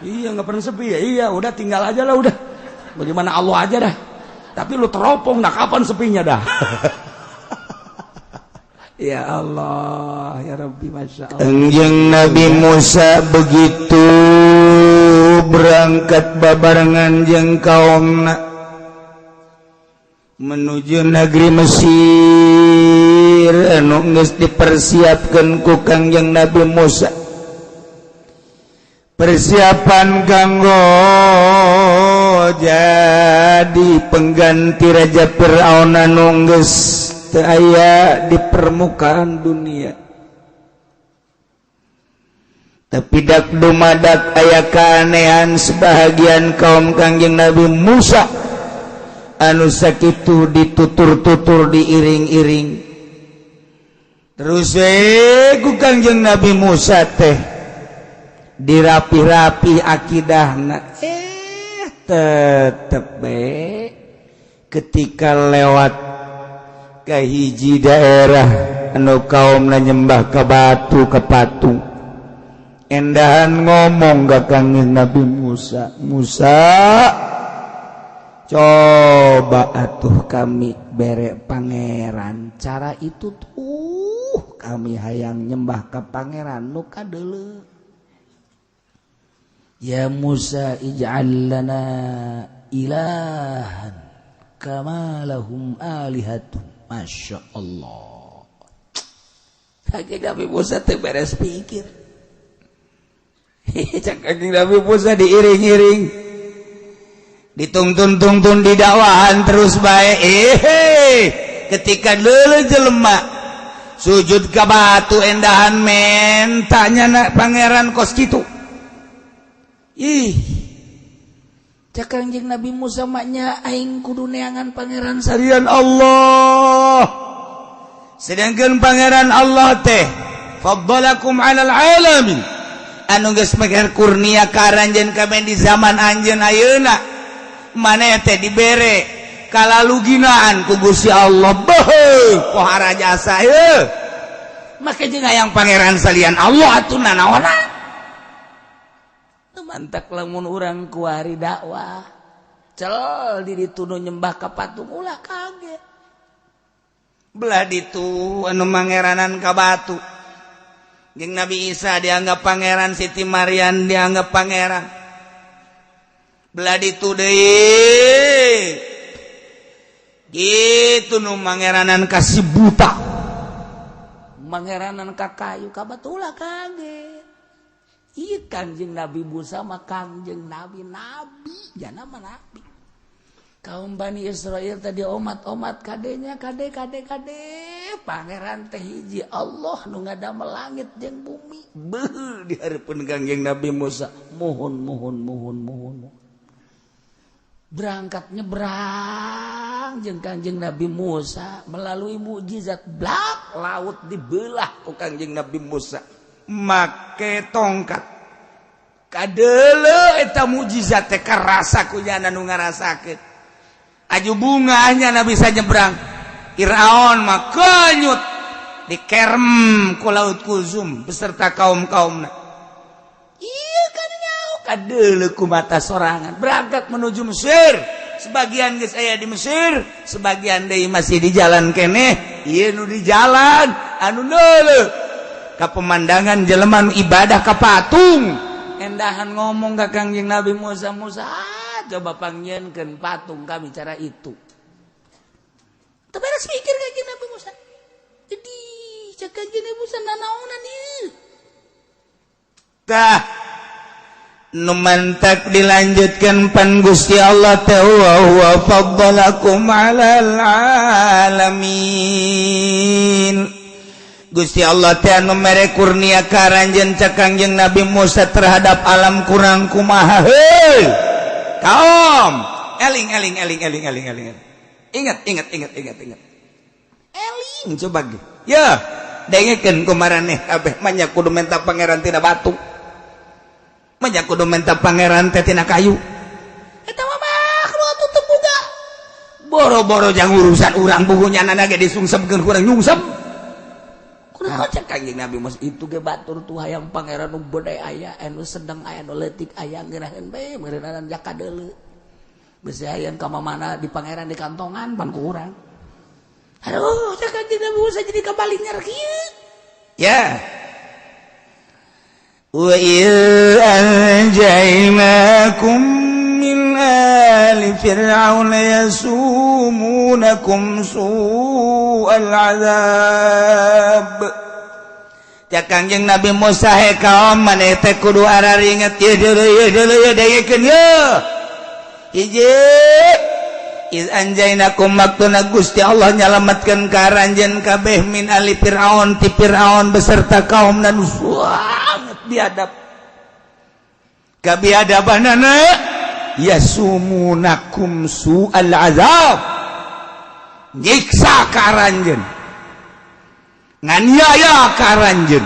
S1: Iya, nggak pernah sepi ya. Iya, udah tinggal aja lah udah. Bagaimana Allah aja dah. Tapi lu teropong, nah kapan sepinya dah?
S3: Ya Allah, ya Rabbi, Masya Allah.
S1: Kangjeng Nabi Musa begitu berangkat babarengan jeung kaumna menuju negeri Mesir anu geus dipersiapkeun ku Kangjeng Nabi Musa. Persiapan kanggo jadi pengganti Raja Fir'aun anu geus teu aya di permukaan dunia. Tapi dak dumadak aya keanehan sebahagian kaum Kangjeng Nabi Musa anu sakitu ditutur-tutur diiring-iring. Terus ku Kangjeng Nabi Musa teh dirapi-rapi akidahna, tetep be ketika lewat ke hiji daerah anu kaumna nyembah ke batu ke patung, endahan ngomong ka Kangjeng Nabi Musa, Musa coba atuh kami bere pangeran cara itu tuh kami hayang nyembah ke pangeran nu kadeuleu.
S3: Ya Musa ij'al lana ilahan kama lahum alihatun. Masya Allah.
S1: Kangjeng Nabi Musa teu beres pikir. Kangjeng Nabi Musa diiring-iring, ditungtun-tungtun, didakwahan terus bae. Ketika leuleut jelema sujud ka batu endahan mentanya na pangeran kos kitu.
S3: Ih, cak Kangjeng Nabi Musa maknya aing kudu neangan pangeran
S1: salian Allah. Sedangkan pangeran Allah teh faddalakum 'alal alamin, anu geus meger kurnia ka aranjeun kabeh di zaman anjeun ayeuna. Maneh teh dibere kalaluginaan ku Gusti Allah. Beuh, pohara jasa heuh. Make jeung hayang pangeran salian Allah atuh nanaonan.
S3: Mantak lamun urang kuari dakwah cel diri tunu nyembah ka patung ulah kaget.
S1: Belah ditu anu mangeranan ka batu. Jeung Nabi Isa dianggap pangeran, Siti Maryam dianggap pangeran. Belah ditu deui. Gitu nu mangeranan ka si buta.
S3: Mangeranan ka kayu ka batu ulah kaget. Iya Kangjeng Nabi Musa mah Kangjeng Nabi nabi jana mah nabi. Kaum Bani Israel tadi omat-omat kadenya kade kade kade Pangeran teh hiji Allah nu ngadamel langit jeung bumi.
S1: Beuh, di hareupeun Kangjeng Nabi Musa
S3: mohon mohon mohon mohon. Berangkat nyebrang jeung Kangjeng Nabi Musa melalui mukjizat blak laut
S1: dibelah ku Kangjeng Nabi Musa make tongkat. Kadeuleu eta mukjizat teh, karasa ku nyana nu ngarasakeun. Aju bungahnya na bisa nyebrang. Firaun mah kenyut dikerem ku Laut Kulzum beserta kaum-kaumna.
S3: Iya kan, nyaho kadeuleu ku mata sorangan.
S1: Berangkat menuju Mesir. Sebagian geus aya di Mesir, sebagian deui masih di jalan keneh. Ieu nu di jalan anu neuleuh ka pemandangan jelema nu ibadah ka patung.
S3: Endahan ngomong ka Kangjeng Nabi Musa, "Musa, coba pangnyieunkeun patung kami cara itu." Teu beres mikir Kangjeng Nabi Musa. Jadi cek Kangjeng Nabi Musa, nanaonan ieu?
S1: Tah, nu mantak dilanjutkan pan Gusti Allah teh wa huwa faddalakum 'alal alamin. Gusti Allah teh anu mere kurnia ka aranjeun, cek Kangjeng Nabi Musa, terhadap alam kurang kumaha. Heuy kaum, eling eling eling eling eling eling. Ingat ingat ingat ingat ingat, eling coba ge ya, dengekeun ku maraneh kabeh. Manya kudu menta pangeran tina batu, manya kudu menta pangeran teh tina kayu.
S3: Eta mah makhluk atuh teu boga.
S1: Boro-boro jang urusan urang, bukunya nana ge disungsepkeun kurang nyungsep.
S3: Kunaon cek Kangjeng Nabi Musa itu ge batur tuh hayang pangeran nu gede aya, anu sedeng aya, nu leutik aya, ngeunaheun bae meureunana jakadeuleu. Bisi hayang ka mana di pangeran di kantongan pan ku urang. Aduh, cek Kangjeng Nabi Musa jadi kabalinger kieu.
S1: Ya. Wa idh anjaynakum min ali fir'auna yasumunakum su'al azab. Cek Kangjeng Nabi Musa, he kaum, maneh teh kudu araringet ieu deuleu, ieu deuleu, ieu dengekeun ieu. Hiji, iz anjaynakum, maktuna Gusti Allah nyalametkeun ka aranjeun kabeh, min ali Fir'aun, ti Fir'aun beserta kaum nu sangat biadab. Kabiadabanana yasumunakum su'al azab, nyiksa ka aranjeun, nganiaya ka aranjeun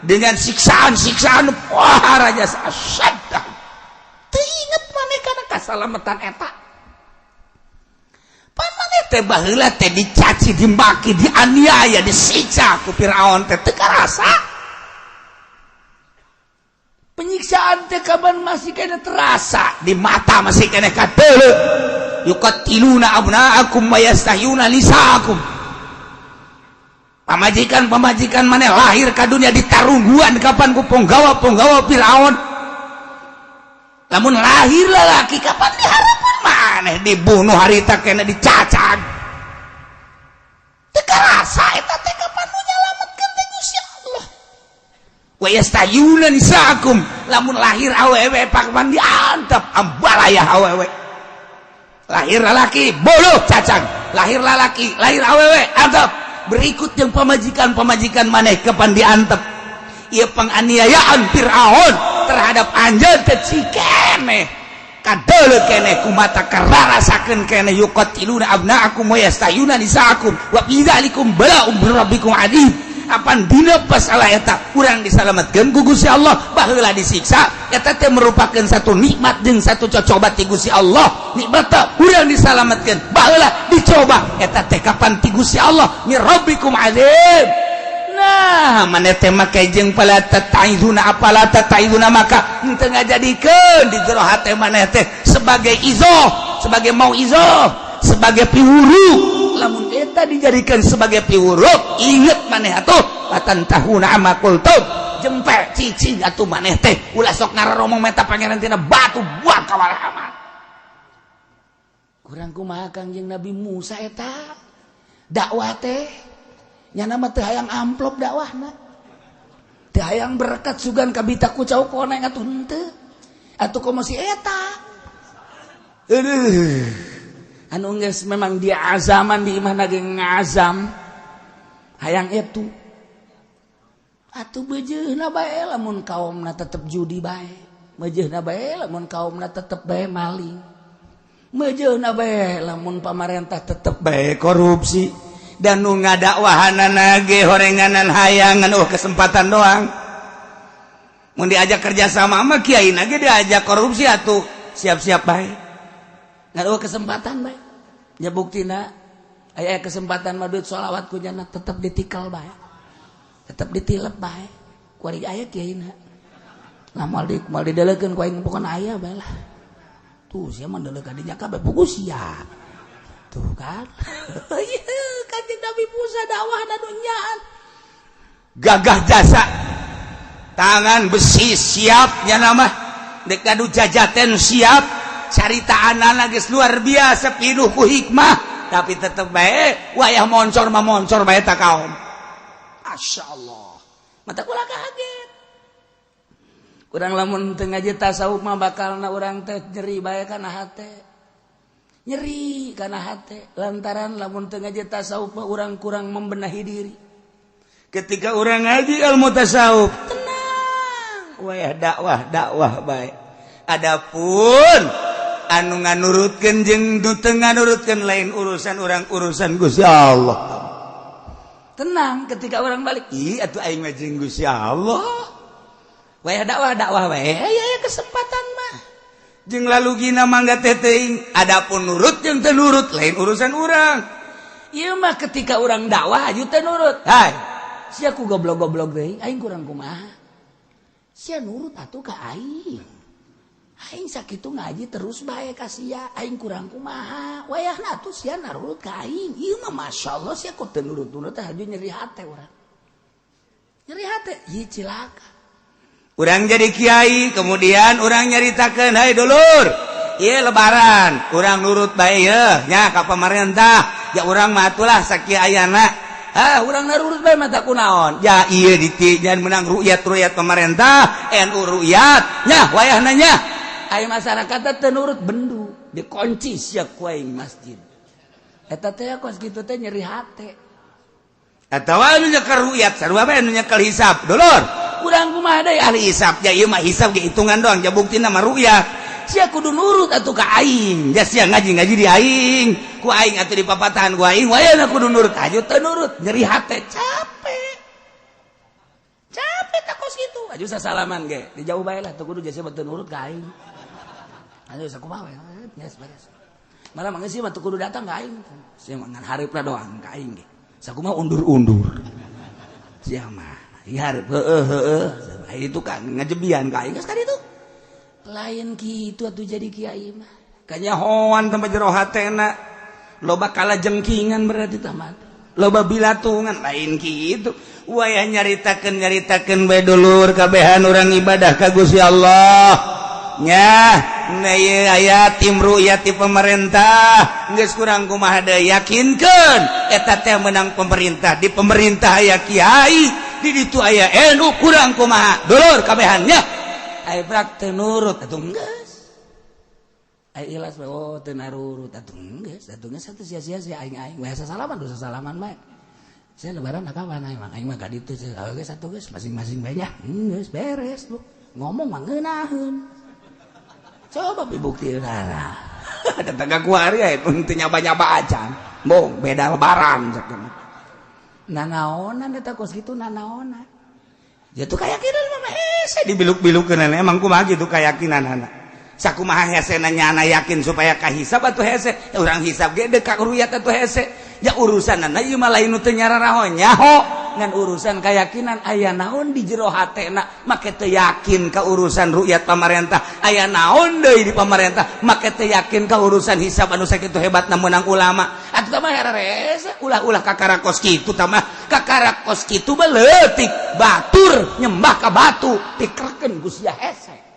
S1: dengan siksaan-siksaan. Wah, raja asyaddah.
S3: Teu inget maneh kana kasalamatan eta?
S1: Pan maneh teh baheula teh dicaci, dimaki, dianiaya, disiksa ku Firaun teh teu karasa?
S3: Penyiksaan teh kapan masih kena terasa
S1: di mata, masih kena kadeuleu. Yuqatiluna abna'akum wa yastahyuna nisa'akum. Pamajikan pamajikan maneh lahir ka dunia ditarungguan kapan ku punggawa-punggawa Firaun. Lamun lahir lalaki kapan diharapkan maneh dibunuh harita kena dicacag.
S3: Teu karasa eta teh kapan nu nyalametkeun teh Gusti Allah?
S1: Wa yastahyuna nisa'akum, lamun lahir awewe pakman diantep ambalayah awewe. Lahir lalaki boluh cacag, lahir lalaki, lahir awewe antep. Berikut yang pamajikan-pamajikan maneh kapan diantep. Ieu penganiayaan Fir'aun terhadap anjeun teh cikeneh kadeuleu keneh ku mata, kararasakeun keneh. Yuqatiluna abna'akum wa yastahyuna nisa'akum wa fi dzalikum bala'un min rabbikum adzim. Apan dina pasalah eta urang disalametkeun ku Gusti Allah. Baheula disiksa, eta teh merupakan satu nikmat jeung satu cocoba ti Gusti Allah. Nikmat urang disalametkeun, baheula dicoba, eta teh kapan ti Gusti Allah, min rabbikum adzim. Nah, maneh teh make jeung fala tataizuna, apala tataizuna, maka henteu ngajadikeun di jero hate maneh teh sebagai izoh, sebagai mau izoh, sebagai piwuru. Lamun eta dijadikan sebagai piwuru, inget maneh atuh, latantahuna amma qultum. Jempe cicing atuh maneh teh, ulah sok ngaromong menta pangeran tina batu, buang ka amat.
S3: Kurang kumaha Kangjeng Nabi Musa eta dakwah teh? Nyana mah teu hayang amplop dakwahna, teu hayang berkat sugan kabita ku cau koneng atuh, henteu atuh komo si eta. Aduh, anu geus memang dia azaman di imahna ge ngazam. Hayang itu atuh beujeuna bae lamun kaumna tetep judi bae, beujeuna bae lamun kaumna tetep bae maling, beujeuna bae lamun pamarentah tetep
S1: bae korupsi, dan nu ngadakwahanana ge horenganan hayangan, oh, kesempatan doang. Mun diajak kerja sama sama kiai ge diajak korupsi atuh siap-siap bae.
S3: Ngaduh kesempatan bae ya. Buktina aya kesempatan mah duit sholawat ku jana tetep ditikal bae, tetep ditilep bae. Kuari aya kiai na lah, moal di moal didelekeun ku aing, pokona aya bae lah. Tuh sia mah deleuk ka dinya kabeh, puguh sia. Tuh kan. Kanjeng Nabi Musa dakwah nu nyaan.
S1: Gagah jasa, tangan besi siapnya, nama dek ngadu jajaten siap, caritaan geus luar biasa, pinuh ku hikmah, tapi tetep bae wayah moncor mah moncor bae ta kaum. Masya Allah,
S3: mata kula kaget. Kurang lamun teu ngaji tasawuf mah bakalna urang teh nyeri bae kana hate, nyeri kana hate, lantaran lamun teu ngaji tasawuf mah urang kurang membenahi diri.
S1: Ketika orang ngaji ilmu tasawuf,
S3: tenang.
S1: Wayah dakwah, dakwah bae. Adapun anu nganurutkeun jeung nu teu nganurutkeun lain urusan orang, urusan Gusti Allah.
S3: Tenang ketika orang balik.
S1: Ih, atuh aing mah jeung Gusti Allah.
S3: Wayah dakwah, dakwah wae, aya kesempatan mah.
S1: Jeung lalu gina mangga teh teuing. Adapun nurut jeung teu nurut lain urusan urang.
S3: Ieu mah ketika orang dakwah aju teu nurut.
S1: Hai.
S3: Sia ku goblok-goblok deui, aing kurang kumaha? Sia nurut atuh ka aing. Aing sakitu ngaji terus bae ka sia, aing kurang kumaha? Wayahna atuh sia nurut ka aing. Ieu mah masyaallah, sia ku teu nurut-nurut teh aju nyeri hate urang. Nyeri hate, ieu cilaka.
S1: Urang jadi kiai, kemudian urang nyaritakeun, "Hai dulur, ieu lebaran, urang nurut bae ye nya ka pemerintah." Ya urang mah atulah sakieu ayana. Ah, urang nurut bae mata kunaon? Ya ieu ditijan menang rukyat-rukyat pemerintah, NU rukyat nya wayahna nya.
S3: Aya masyarakat teu nurut, bendu, dikunci sia ku aing masjid. Eta teh kos kitu teh nyeri hate.
S1: Atawa anu nyekel rukyat sarua bae anu nyekel hisab, dulur.
S3: Kurang kumaha deui?
S1: Ahli hisab ya, ieu mah hisab ge hitungan doang, ja buktina mah rukyat.
S3: Sia kudu nurut atuh ka aing.
S1: Ya sia ngaji-ngaji di aing, ku aing atuh di papatahan ku aing, wayahna kudu nurut aju teu nurut,
S3: nyeri hate, capek. Capek tak kos kitu. Aju sasalaman ge, di jauh bae lah, teu kudu jasa teu nurut ka aing. Aju sakumaha we, geus beres. Malah mah sih mah teu kudu datang ka aing. Sia mah ngan hareupna doang ka aing ge.
S1: Sakumaha undur-undur. Sia mah ieu hareup heueuh heueuh, itu kan ngajebian ka aing geus ka ditu.
S3: Lain kitu atuh jadi kiai mah.
S1: Kanyahoan tempat jero hatena loba kala jengkingan, berarti tamat loba bilatungan. Lain kitu, wayah nyaritakeun, nyaritakeun bae dulur, kabehan urang ibadah ka Gusti Allah nya. Nah, ieu aya tim rukyat ti pemerintah, geus kurang kumaha deui, yakinkeun eta teh menang pemerintah, di pemerintah aya kiai, di ditu aya NU, kurang kumaha dulur kabehannya?
S3: Ai prak teu nurut atuh geus. Ai ikhlas we, oh, teu narurut atuh geus, atuh geus atuh sia-sia sia aing aing we sasalaman, dosa salaman bae. Saya lebaran kapan aing mah? Aing mah ka ditu sia. Geus atuh geus masing-masing bae nya. Geus beres lu. Ngomong mah ngeunaheun. Coba bukti lah.
S1: Datang ka kuari aya pun teu nyaba-nyaba acan. Bong beda lebaran sakeun.
S3: Nanaonan eta kos kitu nanaonan.
S1: Ya tuh keyakinan mah hese dibiluk-bilukeun, emang kumaha gitu keyakinan anak. Sakumaha hese nanya yakin supaya kahisab atuh hese. Urang hisab ge deuk ka ruyat atuh hese. Ya urusan ieu mah lain nu teu nyararaho nyaho,
S3: ngan urusan keyakinan. Aya naon di jero hatena
S1: make teu yakin ka urusan rukyat pamarentah? Aya naon deui di pamarentah make teu yakin ka urusan hisab anu sakitu hebatna meunang ulama? Atuh mah herese, ulah-ulah kakara kos kitu tah mah, kakara kos kitu mah leutik batur nyembah ka batu
S3: dikerkeun ku sia hese.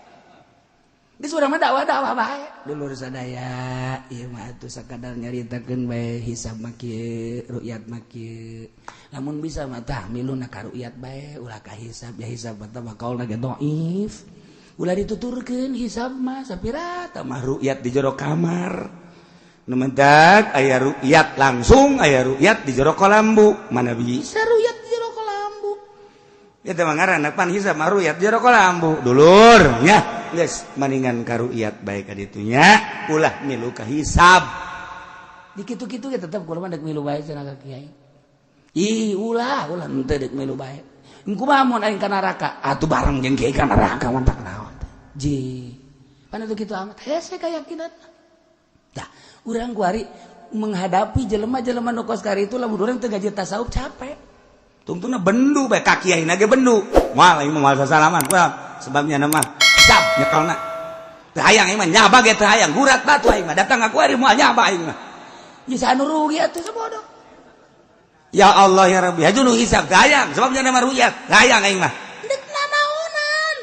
S3: Geus urang mah dakwah-dakwah bae. Dulur sadaya, ieu mah atuh sakadar nyaritakeun bae, hisab mah kieu, rukyat mah kieu. Lamun bisa mah tah miluna ka rukyat bae, ulah ka hisab. Ya hisab mah mah kaulna ge dhaif. Ulah dituturkeun hisab mah sapira
S1: tah mah rukyat di jero kamar. Nu mentak aya rukyat langsung, aya rukyat di jero kolambu, mana bisa rukyat. Eta mah ngaranna pan hisab mah ru'yat jero kolambu dulur nya. Geus maningan ka ru'yat bae ka ditu nya, ulah milu ka hisab.
S3: Di kitu-kitu ge tetep kula mah dek milu bae cenah ka kiai. Ih, ulah, ulah henteu dek milu bae. Kumaha mun aing ka neraka? Atuh bareng jeung kiai ka neraka mah tak naon. Ji. Pan itu kitu amat hese keyakinan. Tah, urang kuari menghadapi jelema-jelema nu kos kari itu, lamun urang teu ngaji tasawuf capek.
S1: Tungtungna bendu bae ka kiai ge bendu. Moal aing mah, moal sasalaman. Sebabnya nama hisab nyekelna. Teu hayang aing mah nyaba ge, teu hayang gurat batu aing mah datang ka kuari, moal nyaba aing mah.
S3: Bisa anu rugi atuh sebodoh.
S1: Ya Allah ya Rabbi, haju nu hisab teu hayang, sebabnya nama ru'yat, teu hayang aing mah.
S3: Dek nanaonan.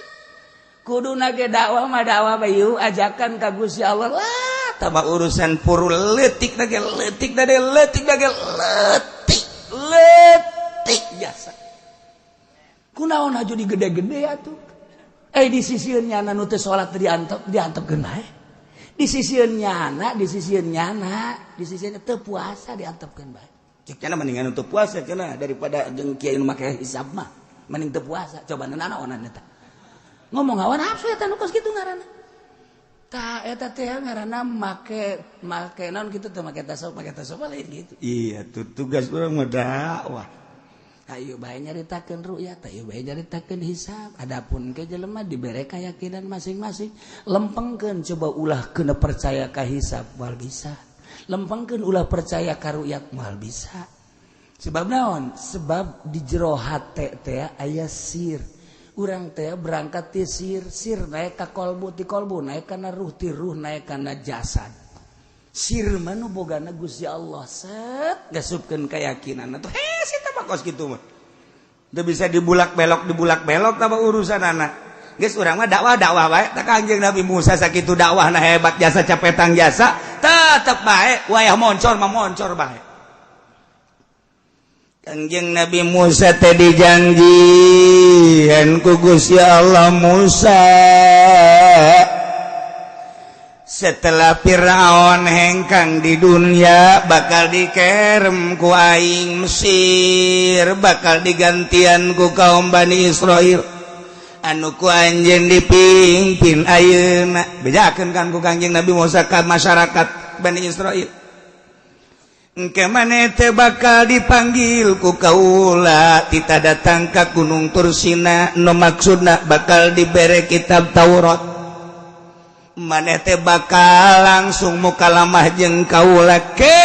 S3: Kuduna ge dakwah mah dakwah bayu ajakan ka Gusti Allah lah.
S1: Tambah urusan puru leutik lagi, leutik lagi, leutik lagi, leutik leutik jasa.
S3: Kunaon haju digede-gede atuh? Eh, di sisieun nyana nu teu salat diantep, diantepkeun bae. Di sisieun nyana, di sisieun nyana, di sisieun teu puasa diantepkeun bae.
S1: Cek cenah mendingan untuk puasa cenah daripada jeung kiai nu make
S3: hisab mah. Mending teu puasa, coba nanaonan eta. Ngomong hawa nafsu eta nu kos kitu ngaranna. Tah, eta teh ngaranna make make naon kitu teh, make tasawuf lain gitu.
S1: Iya tuh, tugas urang mah dakwah.
S3: Ayo bae nyaritakeun ru'yat, ayo bae nyaritakeun hisab. Adapun ke jelema dibere keyakinan masing-masing. Lempengkeun coba, ulah kena percaya ka hisab moal bisa. Lempengkeun, ulah percaya ka ru'yat moal bisa. Sebab naon? Sebab di jero hate teh aya sir. Urang teh berangkat ti sir, sir naik ka kolbu, ti kolbu naik kana ruh, ti ruh naik kana jasad. Sir mah nu bogana Gusti Allah, set
S1: gasupkeun keyakinan atuh hese tah mah kos kitu mah. Teu bisa dibulak belok, dibulak belok tah urusan anak. Geus, urang mah dakwah dakwah bae. Tah, Kanjeng Nabi Musa sakitu dakwahna hebat jasa, capetang jasa, tetep bae wayah moncor mah moncor bae. Kanjeng Nabi Musa teh dijanjian ku Gusti Allah, "Musa, setelah Fir'aun hengkang di dunia, bakal dikerem ku aing Mesir, bakal digantian ku kaum Bani Israel anu ku anjeun dipimpin ayeuna." Bejakeun kan ku Kangjeng Nabi Musa ka masyarakat Bani Israel, "Engke maneh teh bakal dipanggil ku kaula, tita datang ka Gunung Tursina, nu maksudna bakal dibere kitab Taurat. Maneh teh bakal langsung mukalamah jeung kaula ke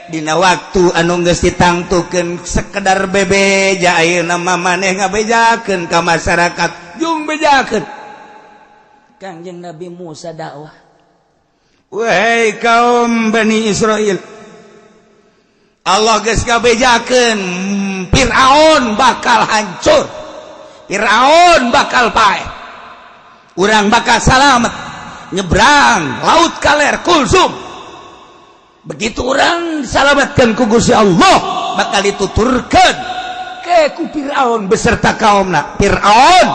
S1: dina waktu anu geus ditangtukeun." Sekedar bebeja, ayeuna mah maneh ngabejakeun ka masyarakat, jung bejakeun.
S3: Kangjeng Nabi Musa dakwah.
S1: "Wahai kaum Bani Israel, Allah geus ngabejakeun Fir'aun bakal hancur, Fir'aun bakal paeh, urang bakal salamet nyebrang laut kaler Kulsum. Begitu urang disalamatkan ku Gusti Allah, bakal dituturkan ke ku Fir'aun beserta kaumna. Fir'aun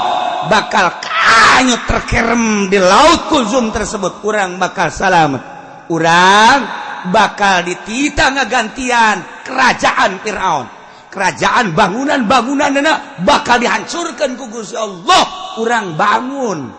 S1: bakal kanyut terkerem di laut Kulsum tersebut. Urang bakal salamet, urang bakal ditita ngagantian kerajaan Fir'aun, kerajaan bangunan-bangunan bakal dihancurkan ku Gusti Allah, urang bangun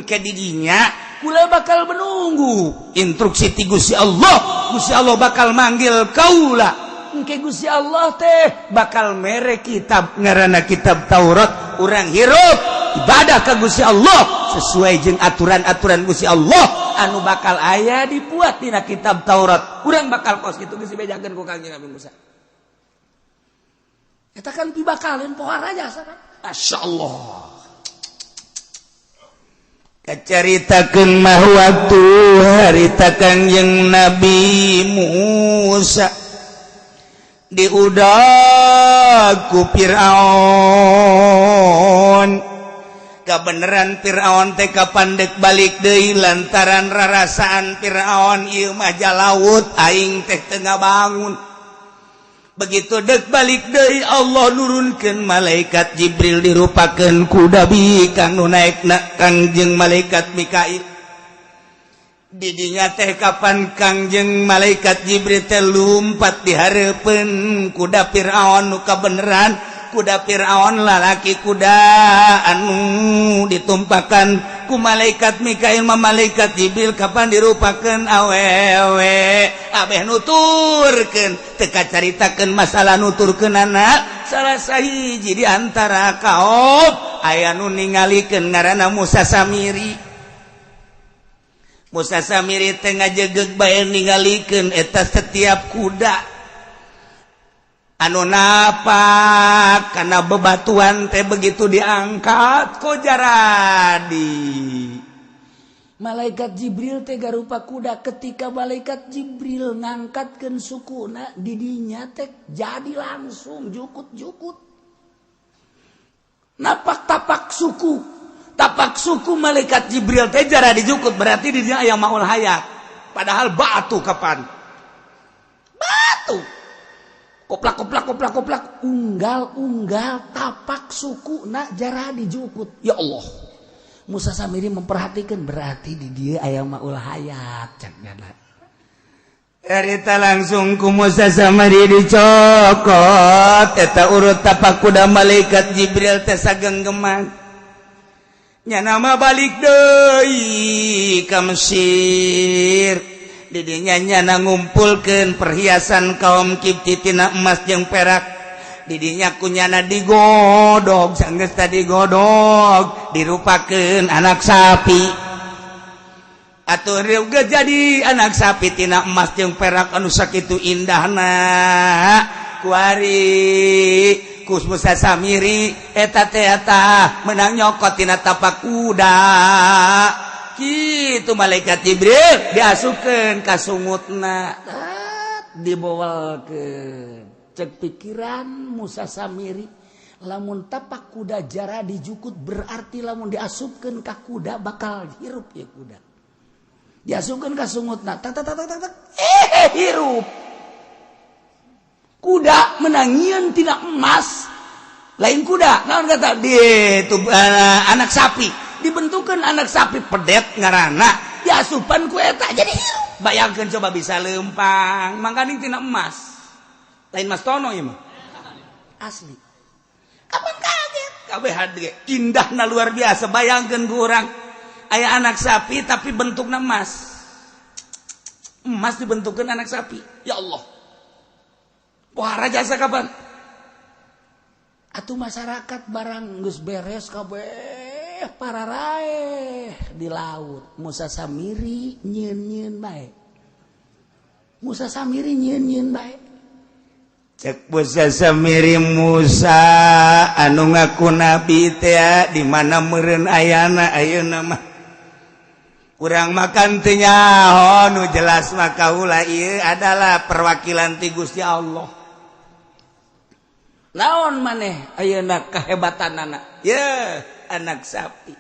S1: ke didinya. Kula bakal menunggu instruksi ti Gusti Allah. Gusti Allah bakal manggil kaula. Engke Gusti Allah teh bakal mere kitab ngaranna kitab Taurat. Urang hirup ibadah ka Gusti Allah sesuai jeung aturan-aturan Gusti Allah anu bakal aya dibuat dina kitab Taurat. Urang bakal kos kitu." Geus dibejakeun ku Kangjeng Nabi Musa.
S3: Eta kan pibakaleun pohara jasa kan.
S1: Masya Allah. Kacaritakeun mah waktu harita Kangjeng Nabi Musa diudag ku Fir'aun. Kebenaran Fir'aun teh kapan dek balik deui, lantaran rarasaan Fir'aun, ieu mah laut aing teh tengah bangun. Begitu dek balik deui, Allah nurunkeun malaikat Jibril dirupakeun kuda bikang, nu naekna Kangjeng malaikat Mikail. Didinya teh kapan Kangjeng malaikat Jibril teh lumpat di hareupeun kuda Fir'aun, nu kabeneran Kuda Fir'aun lalaki, kuda anu ditumpakan ku malaikat Mikail ma malaikat Jibril kapan dirupakeun awewe. Abeh nuturkeun teu kacaritakeun masalah nuturkeun anak. Salah sahiji di antara kaum aya nu ningalikeun ngaranna Musa Samiri. Musa Samiri teh ngajegeg bae ningalikeun eta setiap kuda anu napak karena bebatuan teh begitu diangkat kok jaradi.
S3: Malaikat Jibril teh garupa kuda, ketika malaikat Jibril ngangkatkeun sukuna didinya teh jadi langsung jukut-jukut napak tapak suku, tapak suku malaikat Jibril teh jara dijukut, berarti didinya aya maul hayat, padahal batu kapan batu koplak koplak koplak koplak unggal unggal tapak suku nak jara dijukut. Ya Allah, Musa Samiri memperhatikan, berarti di dia aya maul hayat cak nyana.
S1: Erita langsung ku Musa Samiri dicokot eta urut tapak kuda malaikat Jibril teh sagenggeman. Nyana mah balik deui ka Mesir. Didinya nyana ngumpulkeun perhiasan kaum Kipti tina emas jeung perak. Didinya ku nyana digodog, sanggeus tadi godog dirupakeun anak sapi. Atuh riweuh jadi anak sapi tina emas jeung perak anu sakitu indahna. Kuari ku Musa Samiri eta teh eta menang nyokot tina tapak kuda. Kitu malaikat Jibril diasupkeun ka sungutna,
S3: dibawalkeun. Cek pikiran Musa Samiri, lamun tapak kuda jara dijukut berarti lamun diasupkeun ka kuda bakal hirup ya kuda. Diasupkeun ka sungutna, tak tak tak tak tak, hirup. Kuda menangieun tina emas, lain kuda naon kata di itu anak sapi, dibentukan anak sapi pedet ngarana, diasupan ku eta jadi hirup.
S1: Bayangkan coba bisa lempang mangkaning tina emas, lain Mas Tono ieu mah
S3: asli.
S1: Kapan kaget kabeh ge indahna luar biasa. Bayangkeun ku urang aya anak sapi tapi bentukna emas, emas dibentukkan anak sapi. Ya Allah, pohara jasa kapan.
S3: Atuh masyarakat barang geus beres kabeh pararaeh di laut, Musa Samiri nyieun-nyieun bae. Musa Samiri nyieun-nyieun bae.
S1: Cek Musa Samiri, Musa anu ngaku nabi teh di mana meureun ayana ayeuna mah? Urang makan teu nyaho, nu jelas mah kaula ieu adalah perwakilan ti Gusti Allah.
S3: Naon maneh ayeuna kehebatanana?
S1: Ye, anak sapi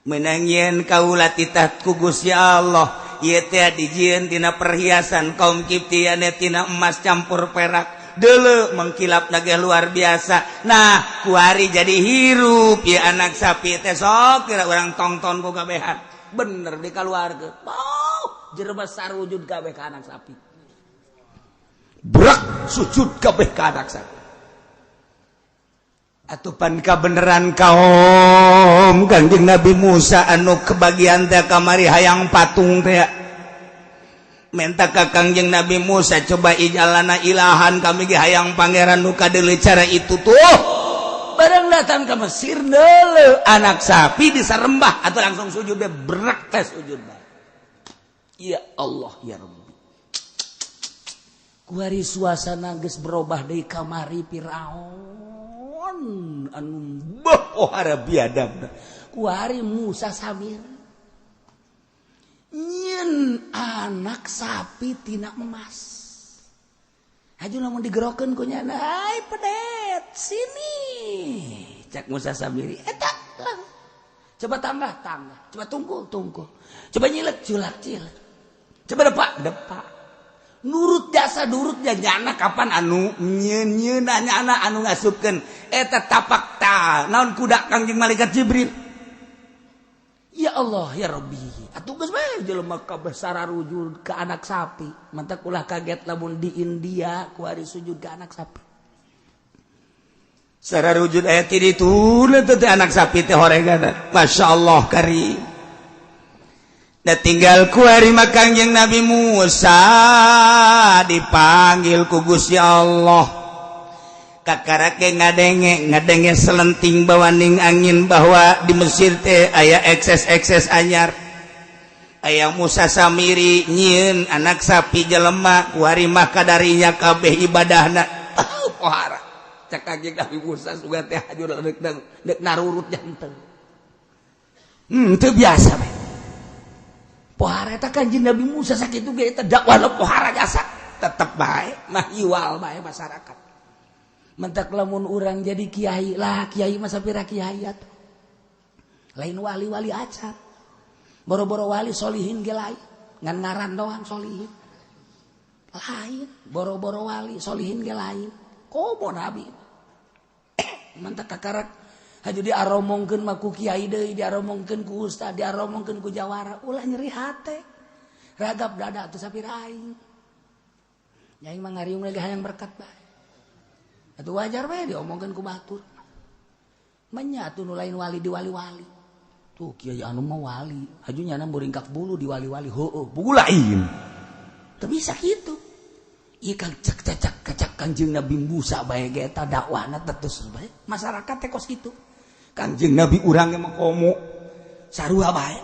S1: menang yen kaula titah ku Gusti Allah ieu teh dijieun tina perhiasan kaum Kipti tina emas campur perak, deuleu mengkilap lagi luar biasa. Nah, kuari jadi hirup ya anak sapi teh. Sok kira urang tongton ku kabehan
S3: bener dikaluarkeun. Oh, jelema sarujud kabeh ka anak sapi,
S1: brak sujud kabeh ka anak sapi. Atupan kabeneran kaum Kangjeng Nabi Musa anu kebagian teh kamari hayang patung teh menta ka Kangjeng Nabi Musa, coba ij'al lana ilahan, kami ge hayang pangeran nu kadeuleu cara itu tuh.
S3: Barang datang ke Mesir deuleu
S1: anak sapi bisa rembah atau langsung sujud deh, berak teh sujud bae.
S3: Ya Allah ya Rabbi, kuari suasana geus berubah deui. Kamari Firaun anu
S1: bohara biadab,
S3: kuari Musa Samir nyieun anak sapi tina emas. Haju lamun digerokeun ku nyana, "Hai pedet, sini." Cak Musa Samiri eta lah. Coba tambah tambah, coba tunggu tunggu, coba nyilek culak cilek, coba depak depak,
S1: nurut jasa nurut nyana kapan anu nyieun nyana anu ngasupkeun eta tapak ta naon kuda Kangjeng malaikat Jibril.
S3: Ya Allah ya Rabbi, atuh geus bae jelema kabeh sararujud ke anak sapi. Mantak ulah kaget lamun di India kuari sujud ke anak sapi.
S1: Secara wujud ayat itu teh anak sapi teh horegana. Masya Allah karim. Da tinggal kuari mah Kangjeng Nabi Musa dipanggil ku Gusti Allah. Kakarake ngadenge ngadenge selenting bawaning angin bahwa di Mesir teh aya ekses-ekses anyar. Aya Musa Samiri nyieun anak sapi jelema, kuari mah kadarinya kabeh ibadahna. Pohara. Cek Kangjeng Nabi Musa sugan teh hajur deuk deuk narurut jantung. Teu biasa bae. Pohara eta Kanjeng Nabi Musa sakitu ge eta dakwahna pohara jasa. Tetep bae mah iwal bae masyarakat. Mentak lamun urang jadi kiai lah, kiai mah sapira kiai atuh. Lain wali-wali acan. Boro-boro wali solihin ge lain. Ngan ngaran doang solihin. Lain, boro-boro wali solihin ge lain. Komo nabi. Mentak kakarak haju diaromongkeun mah ku kiai deui, diaromongkeun ku ustad, diaromongkeun ku jawara, ulah nyeri hate. Ragap dada atuh sapira aing. Aing mah ngariung lagi hayang berkat bae. Atuh wajar bae diomongkeun ku batur. Menya atuh nu lain wali di wali-wali. Tuh kiai anu mah wali, haju nyana muringkak bulu di wali-wali, heueuh, buku lain. Teu bisa kitu. Ieu kang cek cecak kacak Kangjeng Nabi Musa bae ge eta dakwahna terus bae. Masyarakat teh kos kitu. Kangjeng Nabi urang ge mah komo sarua bae.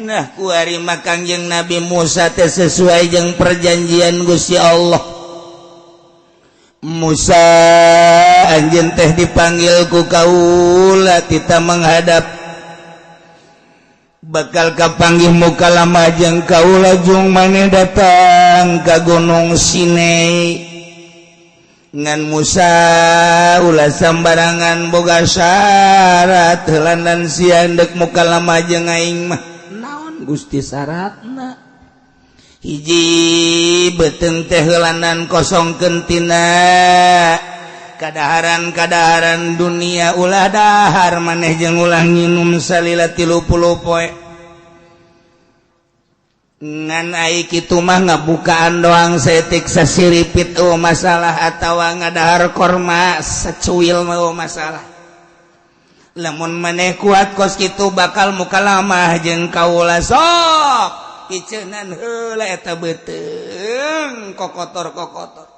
S1: Nah, kuari mah Kangjeng Nabi Musa teh sesuai jeung perjanjian Gusti Allah. Musa anjeun teh dipanggil ku kaula tita menghadap bakal kapanggih muka lama jeung kaula jung maneh datang ka Gunung Sinai. Ngan Musa ulah sambarangan boga syarat heulanan sia deuk muka lama jeung aing mah. Naon Gusti syaratna? Hiji, beuteung teh heulanan kosongkeun tina kadaharan-kadaharan dunia, ulah dahar maneh jeung ulah nginum salila 30 poe. Ngan ai kitu mah ngabukaan doang saeutik sasiripit oh masalah, atawa ngadahar korma secuil mah oh masalah. Lamun maneh kuat kos kitu bakal mukalamah jeung kaula, sok piceunan heula eta beuteung kokotor-kokotor.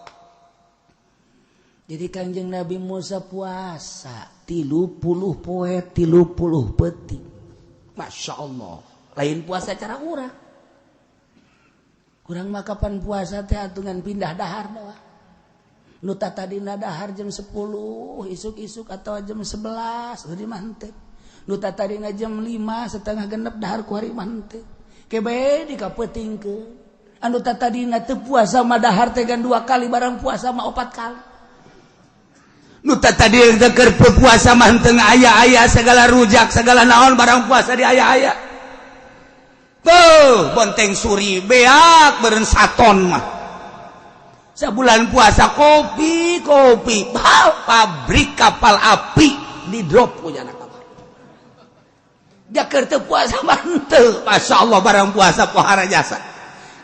S3: Jadi Kangjeng Nabi Musa puasa 30 poe 30 peuting.
S1: Masya Allah.
S3: Lain puasa cara urang. Kurang mah kapan puasa teh atungan pindah dahar doang. Nu tadina dahar jam 10 isuk-isuk atau jam 11 udah mah henteu. Nu tadina jam 5 setengah genep dahar ku hari mah henteu. Kebe dikapeutingkeun. Anu tadina teu puasa mah dahar teh gan 2 kali, barang puasa mah 4 kali.
S1: Nu tadi keur puasa mah henteu aya-aya segala rujak segala naon, barang puasa di aya-aya. Tuh, bonteng suri beak beureun saton mah. Sabulan puasa kopi kopi, pabrik kapal api di drop punya anak kapal. Jaker teu puasa mah henteu. Masya Allah, barang puasa pohara jasa.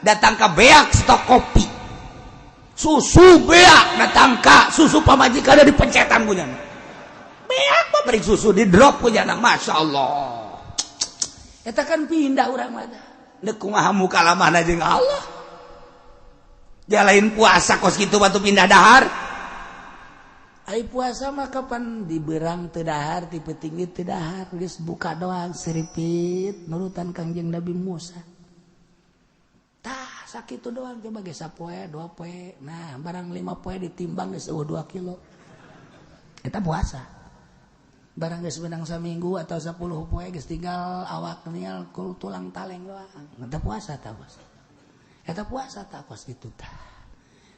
S1: Datang ke beak stok kopi. Susu beak datang ka susu pamajikan di pencetan punya. Beak pabrik susu di drop punya. Masya Allah.
S3: Eta kan pindah urang mah.
S1: Deuk kumaha mukalamahna jeung Allah. Jalain puasa kos kitu batu pindah dahar.
S3: Ai puasa mah kapan diberang teu dahar, ti peuting teu dahar, geus buka doang siripit nurutan Kangjeng Nabi Musa. Tah sakitu doang coba ge sapoe, 2 poe. Nah, barang 5 poe ditimbang geus eueuh 2 kilo. Eta puasa. Barang geus menang saminggu atau 10 poe geus tinggal awak nial kul tulang taleng doang. Eta puasa tah bos. Eta puasa tah kos kitu tah.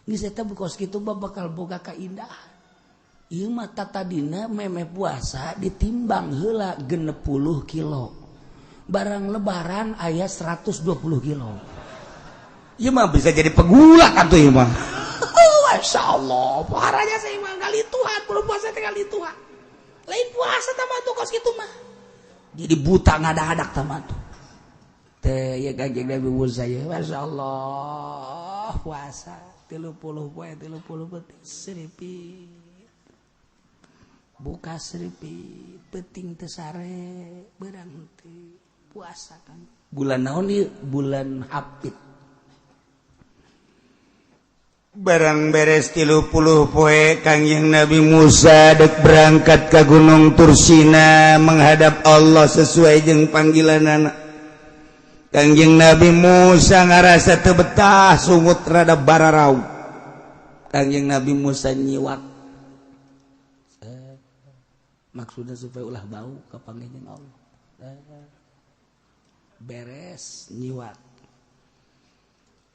S3: Geus eta kos kitu bakal boga kaindahan. Ieu mah tatadina memeh puasa ditimbang heula 60 kilo. Barang lebaran aya 120 kilo.
S1: Ieu mah bisa jadi pegulak atuh ieu mah.
S3: Masya Allah, paharanya saya mah kali Tuhan, belum puasa teh kali Tuhan. Lain puasa tambah tuh kos kitu mah.
S1: Jadi buta ngadadak tambah tuh.
S3: Teh ya Kanjeng Nabi Musa ya, Masya Allah, puasa 30 poe 30 peuting seripit. Buka seripit peuting teu sare beurang teu puasa kan. Bulan naon ieu? Bulan Hafid.
S1: Barang beres 30 poe Kangjeng Nabi Musa dek berangkat ke Gunung Tursina menghadap Allah sesuai jeung panggilanana. Kangjeng Nabi Musa ngarasa teu betah sungut rada bararau. Kangjeng Nabi Musa nyiwak.
S3: Maksudnya supaya ulah bau ka panggih jeung Allah. Beres nyiwak.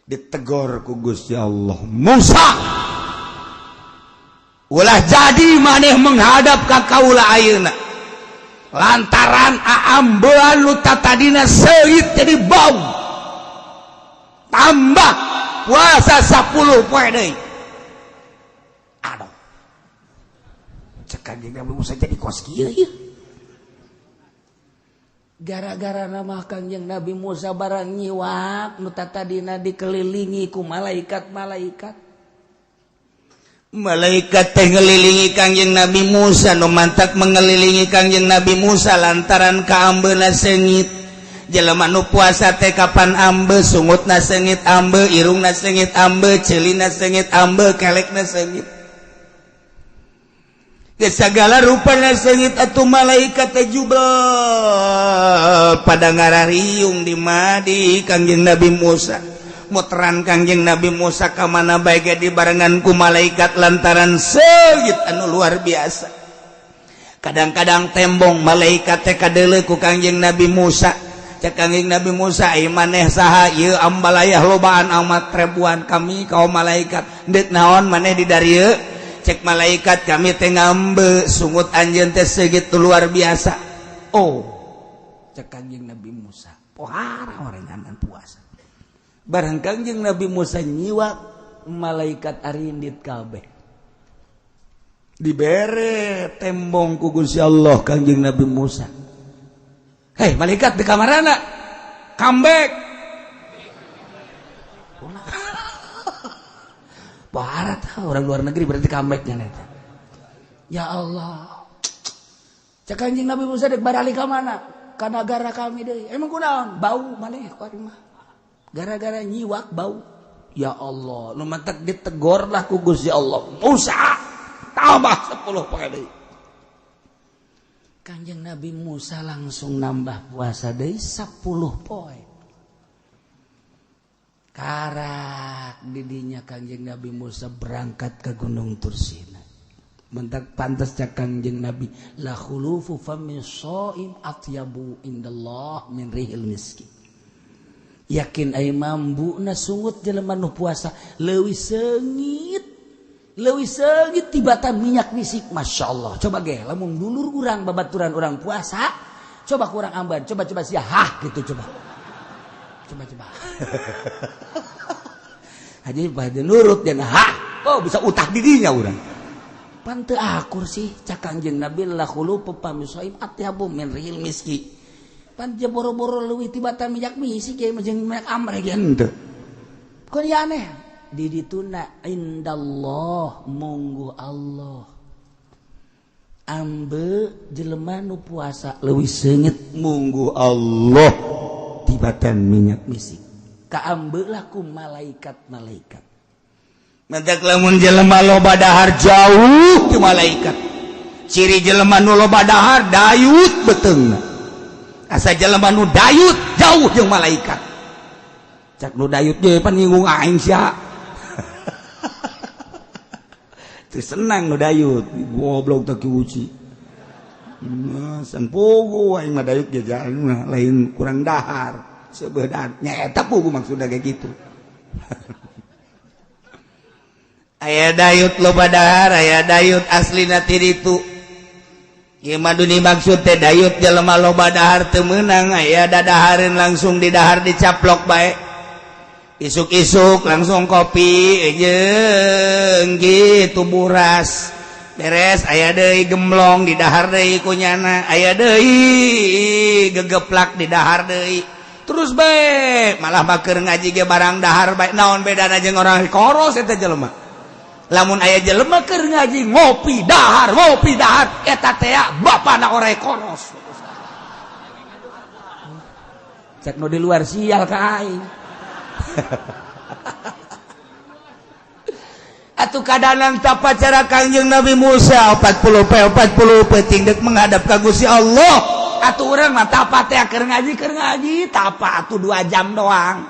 S1: Ditegor ku Gusti Allah, Musa ulah jadi maneh menghadap ka kaula ayeuna lantaran aambean nu tatadina seungit jadi bau, tambah puasa 10 poe deui.
S3: Aduh, cek Kanjeng Nabi Musa jadi kos kieu ieu. Gara-gara nama Kangjeng Nabi Musa barang nyiwak nu tatadina dikelilingi ku malaikat-malaikat.
S1: Malaikat teh ngelilingi Kangjeng Nabi Musa, nu mantak mengelilingi Kangjeng Nabi Musa lantaran kaambeuna seungit. Jelema nu puasa teh kapan ambe, sungutna seungit ambe, irungna seungit ambe, ceulina seungit ambe, kelekna seungit. Segala rupana seungit atuh malaikat teh jubel pada ngarariung di madi Kangjeng Nabi Musa. Muteran Kangjeng Nabi Musa ka mana bae ge dibarengan ku malaikat lantaran seungit anu luar biasa. Kadang-kadang tembong malaikat teh kadeuleu ku Kangjeng Nabi Musa. Cek Kangjeng Nabi Musa, "Ai maneh saha ieu ambalayah lobaan amat ribuan kami kaum malaikat. Deut naon maneh di darieu?" Cek malaikat, kami teh ngambe sungut anjeun teh segitu luar biasa.
S3: Oh, cek Kangjeng Nabi Musa, pohara orengan puasa. Barang Kangjeng Nabi Musa nyiwak, malaikat arindit kabeh.
S1: Dibere tembong ku Gusti Allah Kangjeng Nabi Musa.
S3: Hei malaikat di kamarana, comeback. Barat orang luar negeri berarti comebacknya neta. Ya Allah. Cek Kanjeng Nabi Musa dek barali ka mana? Ka nagara kami deui. Emang kunaon? Bau maneh ku mah. Gara-gara nyiwak bau. Ya Allah, nu mantak ditegor lah ku Gusti Allah. Musa tambah 10 poe deui. Kanjeng Nabi Musa langsung nambah puasa deui 10 poe. Karak didinya Kangjeng Nabi Musa berangkat ke Gunung Tursina. Mentak pantas cak Kangjeng Nabi, la khulufu fami shaim atyabu indallah min rihil miskin. Yakin ai mambuna sungut jelema nu puasa leuwih seungit tibatan minyak misik. Masya Allah. Coba ge lamun dulur urang babaturan urang puasa, coba kurang amban, coba-coba sia hah gitu coba. Coba-coba. Haji pada nurut dan hah, oh bisa utah dirinya urang. Pan teu akur sih cak Kangjeng Nabi la khulufu fami shaim atyabu min rihil miski. Pan boro-boro leuwih tibatan minyak misik ye jeung minyak amre ge henteu. Kun ieu aneh. Di dituna indallah munggu Allah. Ambe jelema nu puasa leuwih seungit
S1: munggu Allah tibatan minyak
S3: misik. Kaambe lah ku malaikat-malaikat.
S1: Mentak lamun jelema loba dahar jauh ti malaikat. Ciri jelema nu loba dahar dayut beuteungna. Asa jelema nu dayut jauh jeung malaikat. Cak nu dayut ge pan nyinggung aing sia. Teu senang nu dayut, goblok teh kiuci. San pugu aing mah dayut ge lain kurang dahar. Sebedan nya eta pugu maksudna kayak gitu. Aya dayut loba dahar, aya dayut aslina ti ditu. Ieu mah dimaksud teh dayut jelema loba dahar teu meunang, aya dadahareun langsung di dahar dicaplok bae. Isuk-isuk langsung kopi jeung gitu buras. Beres aya deui gemblong di dahar deui kunyana, aya deui gegeplak di dahar deui. Terus bae malah maker ngaji ge barang dahar bae, naon bedana jeung orang koros eta jelema. Lamun aya jelema keur ngaji ngopi dahar eta teh bapana orai koros. Cek nu di luar sial ka aing. Atuh kadanan tapa cara Kangjeng Nabi Musa 40 peuting deuk menghadap ka Gusti Allah. Atuh urang mah tapa teh keur ngaji tapa atuh 2 jam doang.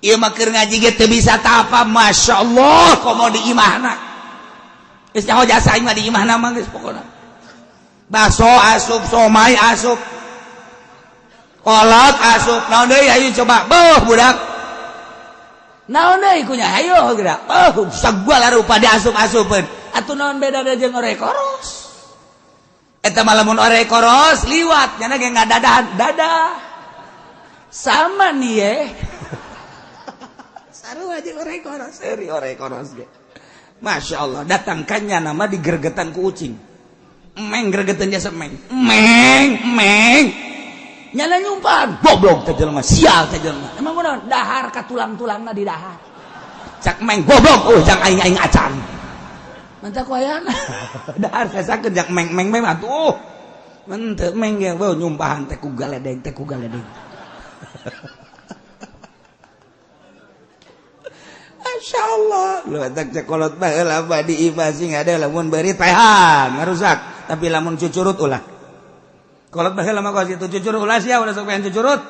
S1: Ieu mah keur ngaji ge teu bisa tapa, masyaallah komo di imahna. Geus nyaho jasa aing mah di imahna mah geus pokona. Baso asup, somai asup. Kolot asup, naon deui ayo coba. Beuh budak. Naon deui kunya ayo geura. Oh, sagala rupa diasup-asupeun. Atuh naon bedana jeung orek koros? Eta mah lamun orek koros liwat nya ge ngadadahan dadah. Sama nih ye. Sarua jeung orek koros, seuri orek koros ge. Masya Allah, datangkannya nama digergetan ku ucing. Meng gergetan jasa meng. Meng, meng. Nyala nyumpan, goblok teh jelema, sial teh jelema. Emang kunaon? Dahar ka tulang-tulangna di dahar. Cak meng goblok, oh jang aing-aing acan. Mantap ku ayana. Dahar sasakeun jak meng-meng meng atuh. Menteu meng ge beuh nyumpahan teh ku galedeng, teh ku galedeng. Masya Allah, lu tak cekolot baheula di imah sing ada lamun beurit paehan ngarusak, tapi lamun cucurut ulah. Kolot baheula mah kos itu cucurut ulah sia ulah sok pengen cucurut.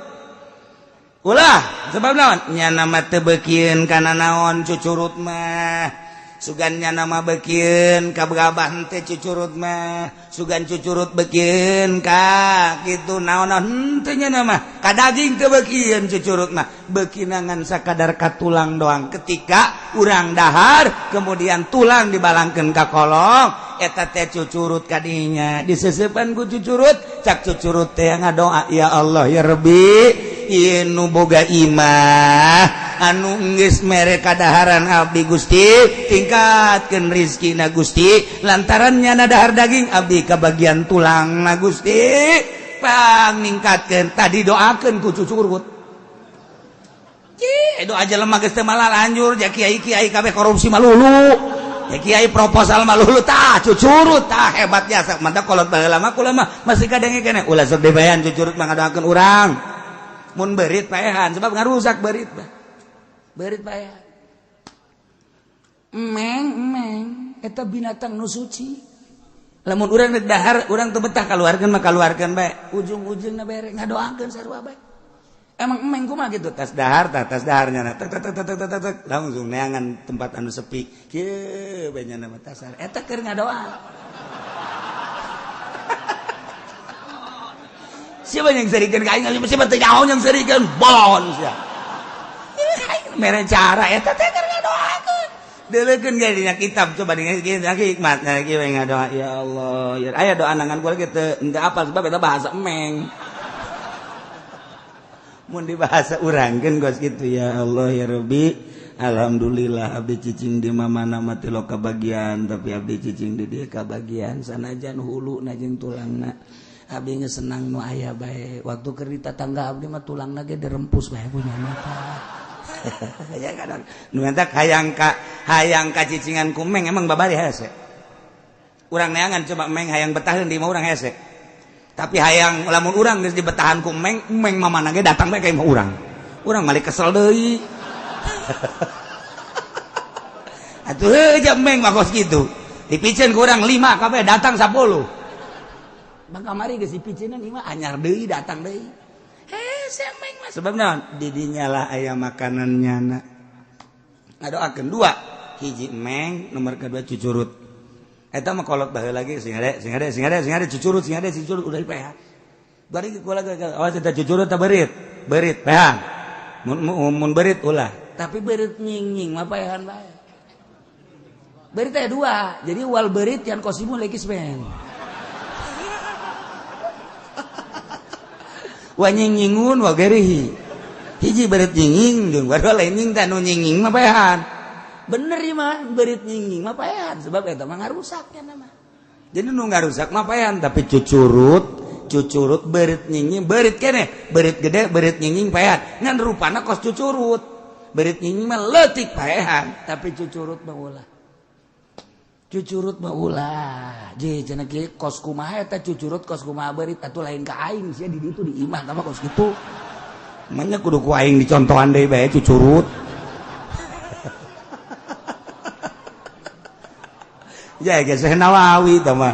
S1: Ulah, sebab naon? Nya nama teu beukieun kana naon cucurut mah. Sugan nya nama beukieun ka gabah teh cucurut mah. Sugan cucurut beukieun ka kitu naon-naon henteu nya nama. Ka daging teu beukieun cucurut mah. Beukinangan sakadar ka tulang doang. Ketika urang dahar kemudian tulang dibalangkeun ka kolong, eta teh cucurut kadinya diseseupan ku cucurut, cak cucurut teh ngadoa ya Allah ya Rabbi ieu nu boga imah anu geus mere kadaharan abdi Gusti tingkatkeun rizkina Gusti lantaran nyana dahar daging abdi kabagian tulangna Gusti pang ningkatkeun tadi doakeun ku cucurut. Cih doa jelema geus teu malah lanjur ja kiai-kiai kabeh korupsi malulu. Ya kiai proposal malulu tah cucurut tah hebat jasa mantap kolot baheula mah kula mah masih kadenge keneh ulah sok dibayan cucurut mah ngadoakeun urang mun beurit paehan sebab ngarusak beurit mah beurit paehan meng meng eta binatang nu suci lamun urang rek dahar urang teu betah kaluarkeun mah kaluarkeun bae ujung-ujungna bere ngadoakeun sarua bae. Emang emeng kumaha gitu tas dahar tah tas daharnya tek tek tek tek tek tek langsung neangan tempat anu sepi kieu bae nya nama tasar eta keur ngadoa. Siapa yang serikeun ka aing siapa teu nyaho yang serikeun bolon sia. Mere cara eta teh keur ngadoakeun. Deuleukeun ge dina kitab coba dina hikmat nah kieu ngadoa ya Allah ya aya doa nangan kula ge teu henteu apal sebab eta bahasa emeng. Mun dibahasa urangkeun gos kitu ya Allah ya Rabbi alhamdulillah abdi cicing di mana mati lo kabagian tapi abdi cicing di dieu kabagian sanajan hulu na jeung tulangna abdi geus senang nu aya bae waktu keur di tatangga abdi mah tulangna ge dirempus bae punya mata. Ya kadang nu eta hayang ka cicingan ku meng emang babari hese urang neangan coba meng hayang betaheun di imah urang hese. Tapi hayang lamun urang geus dibetahan ku meng, meng mamana ge datang bae ka imah urang. Urang malik kesel deui. Atuh heuh ja meng mah kos kitu. Dipiceun ku urang 5 kabeh datang 10. Bang kamari geus dipiceunan ieu mah anyar deui datang deui. Heh sia meng mah sebab naon? Di dinya lah aya makanan nyana. Ngadoakeun dua, hiji meng, nomor kedua cucurut. Eta mah kolot baheula lagi sing hade sing hade sing hade sing hade cucurut sing hade cucurut udah dipehan. Bari kula awas eta cucurut ta beurit. Beurit pehan. Mun beurit ulah. Tapi beurit nying-nying mah paehan bae. Beurit teh dua. Jadi wal beurit yang kosimu lekis men. Wa nying-nyingun wa gerihi. Hiji beurit nying-nying jeung baru lain nying teh nu nying-nying mah paehan. Bener ieu mah beurit nying-nying mah paehan sebab eta mah ngarusak nya mah. Jadi nu ngarusak mah paehan tapi cucurut beurit nying-nying beurit keneh, beurit gede beurit nying-nying paehan. Ngan rupana kos cucurut. Beurit nying mah leutik paehan, tapi cucurut mah ulah. Cucurut mah ulah. Je cenah kieu kos kumaha eta cucurut kos kumaha beurit atuh lain ka aing sia di ditu di imah tah mah kos kitu. Manya kudu ku aing dicontohan deui bae cucurut. Ya geus Syekh Nawawi tah mah.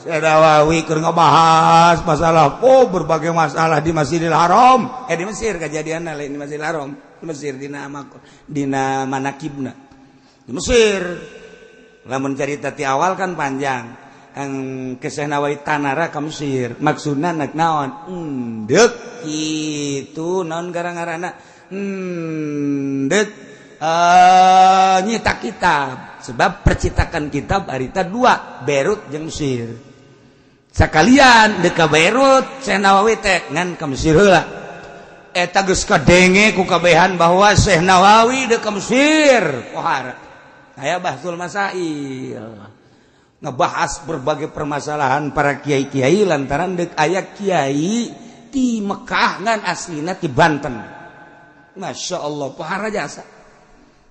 S1: Syekh Nawawi keur ngabahas masalah berbagai masalah di Masjidil Haram. Di Mesir kejadianna lain di Masjidil Haram, di Mesir dina dina manakibna. Di Mesir. Lamun carita ti awal kan panjang. Ke Syekh Nawawi tanara ka Mesir. Maksudna nek naon? Endek kitu naon gara-garana? Endek nyetak kitab. Sebab percetakan kitab harita dua, Beirut jeung Mesir. Sakalian deuk ka Beirut Syekh Nawawi teh ngan ka Mesir heula. Eta geus kadenge ku kabehan bahwa Syekh Nawawi deuk ka Mesir. Pohara. Aya Bahsul Masail. Ngebahas berbagai permasalahan para kiai-kiai lantaran deuk aya kiai ti Mekah ngan aslina ti Banten. Masya Allah, pohara jasa.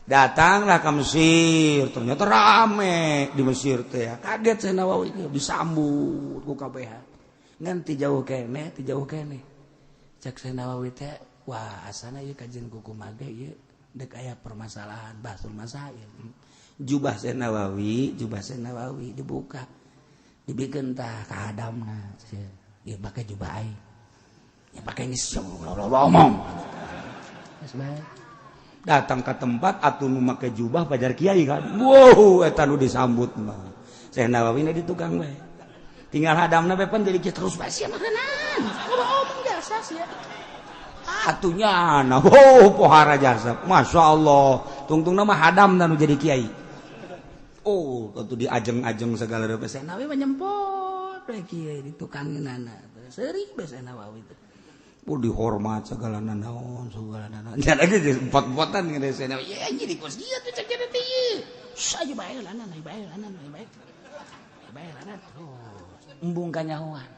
S1: Datanglah ke Mesir, ternyata rame di Mesir teh. Kaget Syekh Nawawi disambut ku kabehan. Ngan ti jauh keneh, ti jauh keneh. Cek Syekh Nawawi teh, wah asana ieu kajian kukumaha ge ieu deuk aya permasalahan Bahsul Masail. Jubah Syekh Nawawi dibuka. Dibikeun tah ka hadamna. Ieu make jubah aing. Ya pake geus ngomong. Geus bae. Datang ke tempat atuh nu make jubah pajar kiai kan. Wow, eta nu disambut mah. Syekh Nawawi na di tukang bae. Tinggal hadamna bae pan jadi terus bae sia makanan. Ngomong jasa sia. Atunya nah, oh pohara jasa. Masya Allah. Tungtungna mah hadamna nu jadi kiai. Oh, tentu diajeng-ajeng segala rupa. Syekh Nawawi mah nyempot bae kiai di tukangeunana. Seuri bae Syekh Nawawi teh. Oh, dihormat segala nanaon, segala nanaon. Jangan lagi empat-empatan dengan Syekh Nawawi. Ya jadi kos dia tuh cek jadi teh. Saja bae lanan, bae lanan, bae. Bae lanan terus. Embung kanyahoan.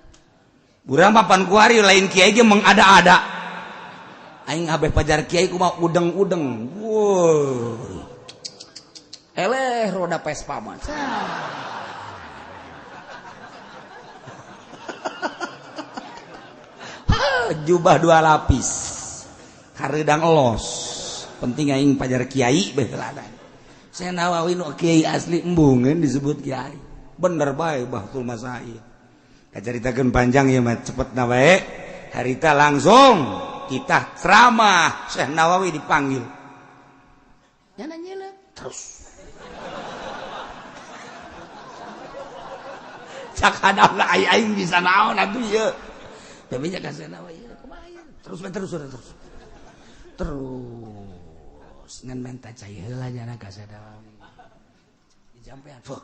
S1: Urang papan kuari lain kiai ge mengada-ada. Aing abeh pajar kiai kumaha udeng-udeng. Wow. Eleh roda Vespa mah. Jubah dua lapis. Hareudang elos. Penting aing pajar kiai bae ladan. Syekh Nawawi nu kiai asli embungeun disebut kiai. Bener bae Bahsul Masail. Kacaritakeun panjang ieu mah cepetna bae. Harita langsung kita ceramah Syekh Nawawi dipanggil. Nyana nyelep terus. Cak hadapna aing bisa naon atuh ieu. Tapi nya ka Syekh Nawawi kumaha ieu? Terus terus terus. Terus ngan menta cai heula nyana ka Syekh Nawawi. Dijampean. Fuh.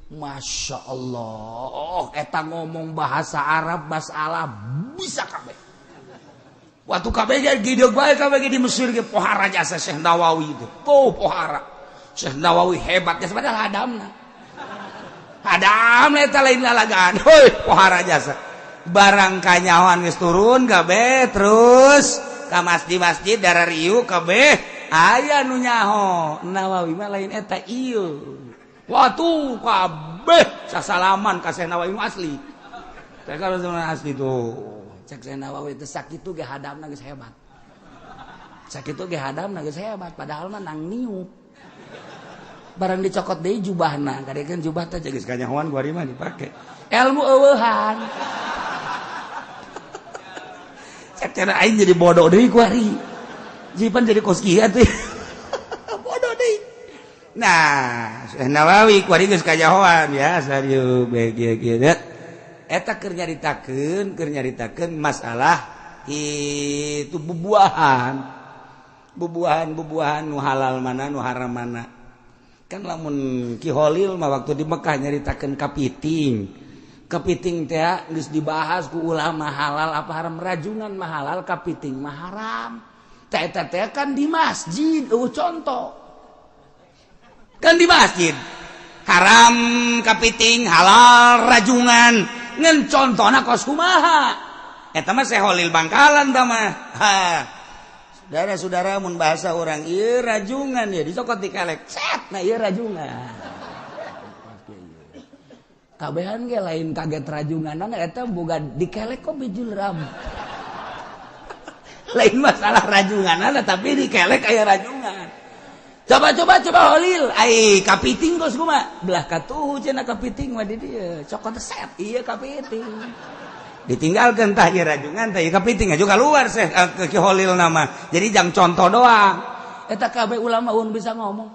S1: Masya Allah, eta ngomong bahasa Arab masalah bisa kabeh. Waktu kabeh ge gideug bae kabeh ge di Mesir ge pohara jasa Syekh Nawawi itu. Tuh pohara. Syekh Nawawi hebat jasa padahal hadamna. Hadamna eta lain lalagaan. Heuy, pohara jasa. Barang kanyahoan geus turun kabeh terus ka masjid-masjid darariu kabeh aya nu nyaho. Nawawi mah lain eta ieu. Waktu kabeh sasalaman ka Syekh Nawawi asli. Teh kalau asli tuh. Cek Syekh Nawawi teh sakitu ge hadamna geus hebat. Sakitu ge hadamna geus hebat padahal mah nang niup. Barang dicokot deui jubahna, kadekeun jubah teh geus kanyahoan ku ari mah dipake. Ilmu eueuhan. Cek cenah aing jadi bodoh deui ku ari. Jipan jadi kos kieu atuh. Bodoh deui. Nah, Syekh Nawawi ku ari geus kanyahoan ya serius bae kieu kieu. Eta keur nyaritakeun masalah itu bubuahan. Bubuahan-bubuahan nu halal mana nu haram mana. Kan lamun Ki Holil mah waktu di Mekah nyaritakeun kapiting. Kepiting teh geus dibahas ku ulama halal apa haram, rajungan mah halal, kapiting mah haram. Teh eta teh kan di masjid, eueuh contoh. Kan di masjid. Haram kapiting, halal rajungan. Ngan contona kos kumaha. Eta mah Syekh Holil Bangkalan tah mah. Ha. Saudara-saudara, mun bahasa orang ieu rajungan ya dicokot, dikelek set. Nah, ieu rajungan kabehan ge lain kaget rajungan eta, boga dikelek kok bijul ram. Lain masalah rajungan, tapi dikelek aya rajungan. Coba, coba, coba, Holil. Ai kapiting kos kumaha? Belah katuhu cenah kapiting mah di dieu. Cokot set, iya kapiting. Ditinggalkan tah ieu rajungan tah ieu kapiting aja keluar seh ke Ki Holil nama. Jadi jangan contoh doang.
S3: Eta kabeh ulama un bisa ngomong.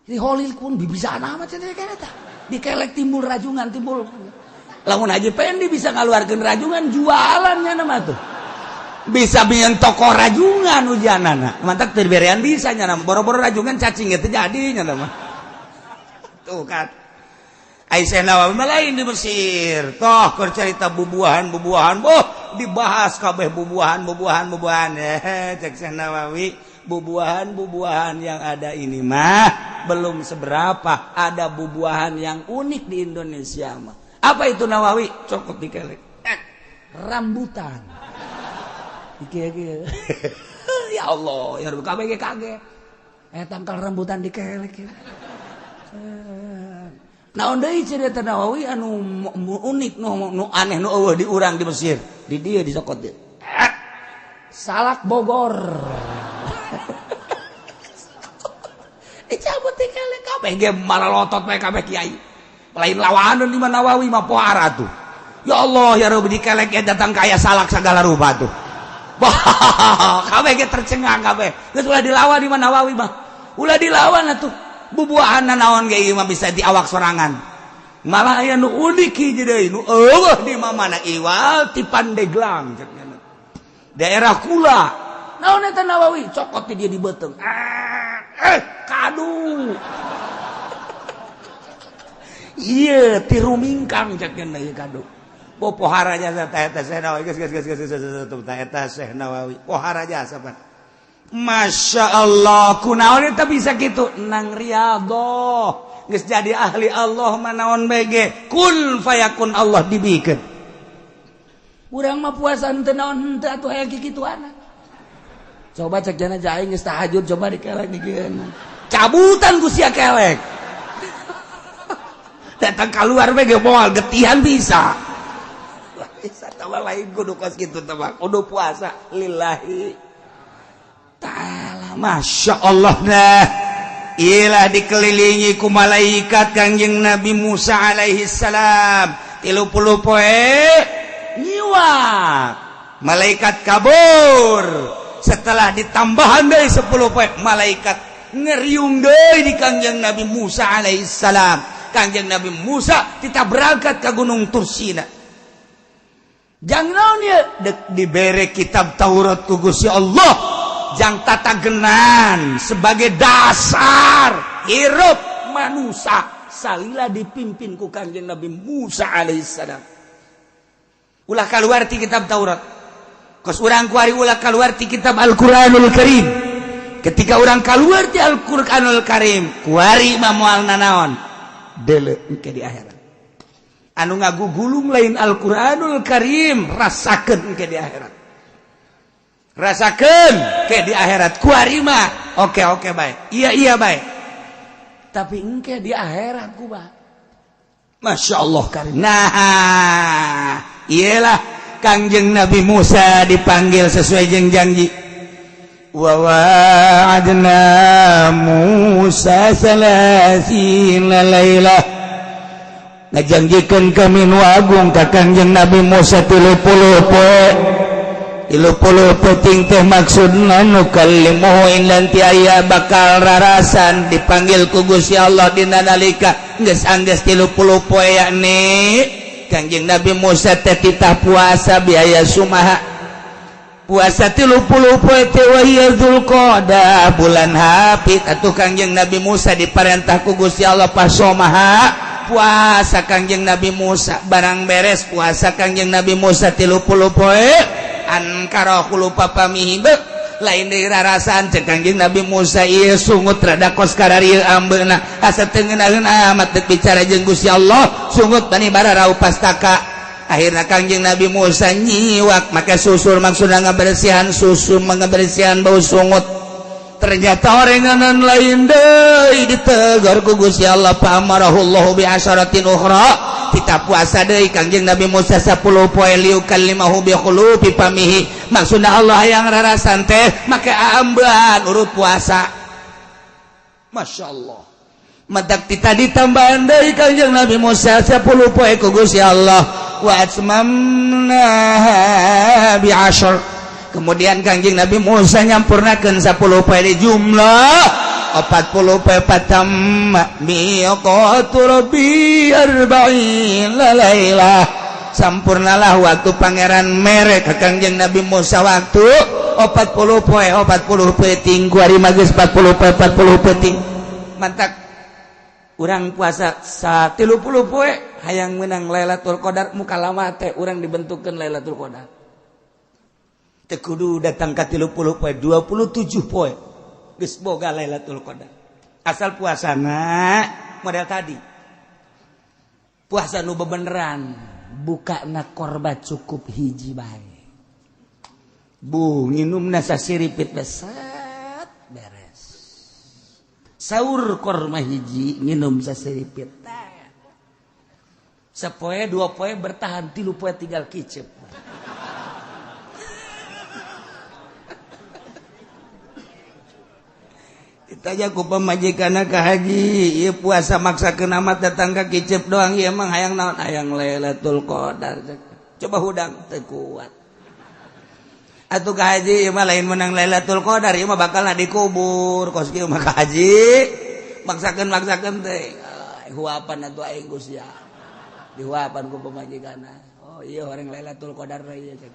S3: Di Holil pun bisa nama cenah eta. Dikelek timbul rajungan, timbul.
S1: Lamun Haji Pendi bisa ngaluarkeun rajungan, jualannya nama tuh. Bisa bikin toko rajungan ujianana. Mantap terberean bisa nya, boro-boro rajungan, cacing itu jadinya nama. Tuh kan. Aisyah Nawawi mah lain di Mesir. Toh keur cerita bubuahan bubuahan, boh dibahas kabeh bubuahan bubuahan bubuahan. Eh, cek Syekh Nawawi, bubuahan bubuahan yang ada ini mah belum seberapa, ada bubuahan yang unik di Indonesia mah. Apa itu, Nawawi? Cokot dikelek.
S3: Eh, rambutan. Iki iki.
S1: Ya Allah, ya Rabbi, kabeh kaget.
S3: Eh, tangkal rambutan dikelek. Ya.
S1: Naon deui cerita Nawawi anu unik, nu aneh, nu eueuh di urang di Mesir? Di dieu disokot dieu.
S3: Eh, salak Bogor.
S1: Dicabut dikelek kabeh ge malah lotot bae kabeh kiai. Lain lawanan di Nawawi mah, pohara tuh. Ya Allah ya Rabbi, dikelek ya datang kaya salak segala rupa tuh. Wah, kabeh ge tercengang kabeh. Geus ulah dilawan di Nawawi mah. Ulah dilawan atuh. Bubuahan naon ge ieu mah bisa di awak sorangan. Malah aya nu unik hiji deui nu eueuh di mana, iwal ti Pandeglang cek daerah kula.
S3: Naon eta, Nawawi? Cokot di dia di beuteung.
S1: Eh, eh, kadu. Iya, ti Rumingkang cek ieu kadu. Pohara jasa ta eta Syekh Nawawi. Geus, geus, geus, geus, geus, geus, eta Syekh Nawawi pohara jasa pan. Masya Allah, kunaon eta bisa gitu? Nang riyadhah. Geus jadi ahli Allah mah naon bege kun fayakun Allah dibikeun.
S3: Urang mah puasa henteu naon henteu atuh, aya kikituan. Coba cek jana aing geus tahajud, coba dikelek dikieun.
S1: Cabutan ku sia kelek. Datang keluar bege moal getihan bisa. Bisa tawa lain kudu kos kitu teh, kudu puasa lillahi ta'ala. Masya Allah. Nah, ilah dikelilingi ku malaikat Kangjeng Nabi Musa alaihi salam 30 poe nyiwak, malaikat kabur. Setelah ditambahan dari 10 poe, malaikat ngeriung deui di Kangjeng Nabi Musa alaihi salam. Kangjeng Nabi Musa kita berangkat ke Gunung Tursina. Jangan naon ya dek dibere kitab Taurat ku Gusti Allah jang tatagenan sebagai dasar hirup manusia salila dipimpin ku Kangjeng Nabi Musa alaihissalam. Ulah keluar ti kitab Taurat. Kos urang kuari ulah keluar ti kitab Al-Qur'anul Karim. Ketika orang keluar ti Al-Qur'anul Karim, kuari mah moal nanaon deuleu engke di akhirat. Anu ngagugulung lain Al-Qur'anul Karim, rasakeun engke di akhirat, rasakan ke di akhirat. Kuari mah oke oke baik, iya iya baik,
S3: tapi engke di akhirat kumaha?
S1: Masya Allah karim. Nah, iyalah Kangjeng Nabi Musa dipanggil sesuai jeung janji. Wa wa'adna Musa 30 lailah, ngajanjikeun kami nu agung ka Kangjeng Nabi Musa 30 poe. 30 peuting teh maksudna nukallimuhu, nanti aya bakal rarasan dipanggil ku Gusti Allah dina nalika geus angges 30 poe, yakni Kangjeng Nabi Musa teh titah puasa biaya sumaha puasa 30 poe teh wa hiya Dzulqa'dah, bulan hapit atuh. Kangjeng Nabi Musa diparentah ku Gusti Allah pasomaha puasa. Kangjeng Nabi Musa barang beres puasa Kangjeng Nabi Musa 30 poe, ankara khulufa famihi, lain deui rarasaan. Cek Kangjeng Nabi Musa, ieu sungut rada kos kararieu ambeuna, asa teu ngeunaheun amat dek bicara jeung Gusti Allah, sungut bani bararau pastaka. Akhirnya Kangjeng Nabi Musa nyiwak make susur, maksudna ngabersihan susu, ngabersihan bau sungut. Ternyata orenganan lain deui, ditegur ku Gusti Allah. Fa amarahullahu bi asyaratin ukhra. Kita puasa deui Kangjeng Nabi Musa 10 poe liyukallimahu bi khulufi famihi. Maksudna Allah yang rarasan teh make ambean urut puasa. Masya Allah. Matak tita ditambahan deui Kangjeng Nabi Musa 10 poe ku Gusti Allah. Wa atmamna bi asyar. Kemudian Kangjeng Nabi Musa nyampurnakeun 10 poe di jumlah 40 poe. Fatamma miqatu rabbi arba'in lailah. Sampurnalah waktu pangeran mere ka Kangjeng Nabi Musa waktu 40 poe 40 peuting. Kuari mah geus 40 poe 40 peuting. Mantak urang puasa sa 30 poe hayang menang Lailatul Qadar, muka lama teh urang dibentukkeun Lailatul Qadar. Teu kudu datang ka 30 poe, 27 poe geus boga Lailatul Qadar. Asal puasana model tadi. Puasa nu bebeneran, bukana korba cukup hiji bae. Bu nginumna sasiripit beset beres. Saur korma hiji, nginum sasiripit. Sapoe dua poe bertahan, 3 poe tinggal kicep. Ditanya ku pamajikanna ka haji, ieu puasa maksakeun amat datang ka kicep doang, ieu emang hayang naon? Hayang Lailatul Qadar. Coba hudang teu kuat. Atuh ka haji ieu mah lain menang Lailatul Qadar, ieu mah bakalna dikubur. Kos kieu mah ka haji maksakeun teh. Huapan atuh aing Gusti. Dihuapan ku pamajikanna. Oh iya orang Lailatul Qadar ieu cek.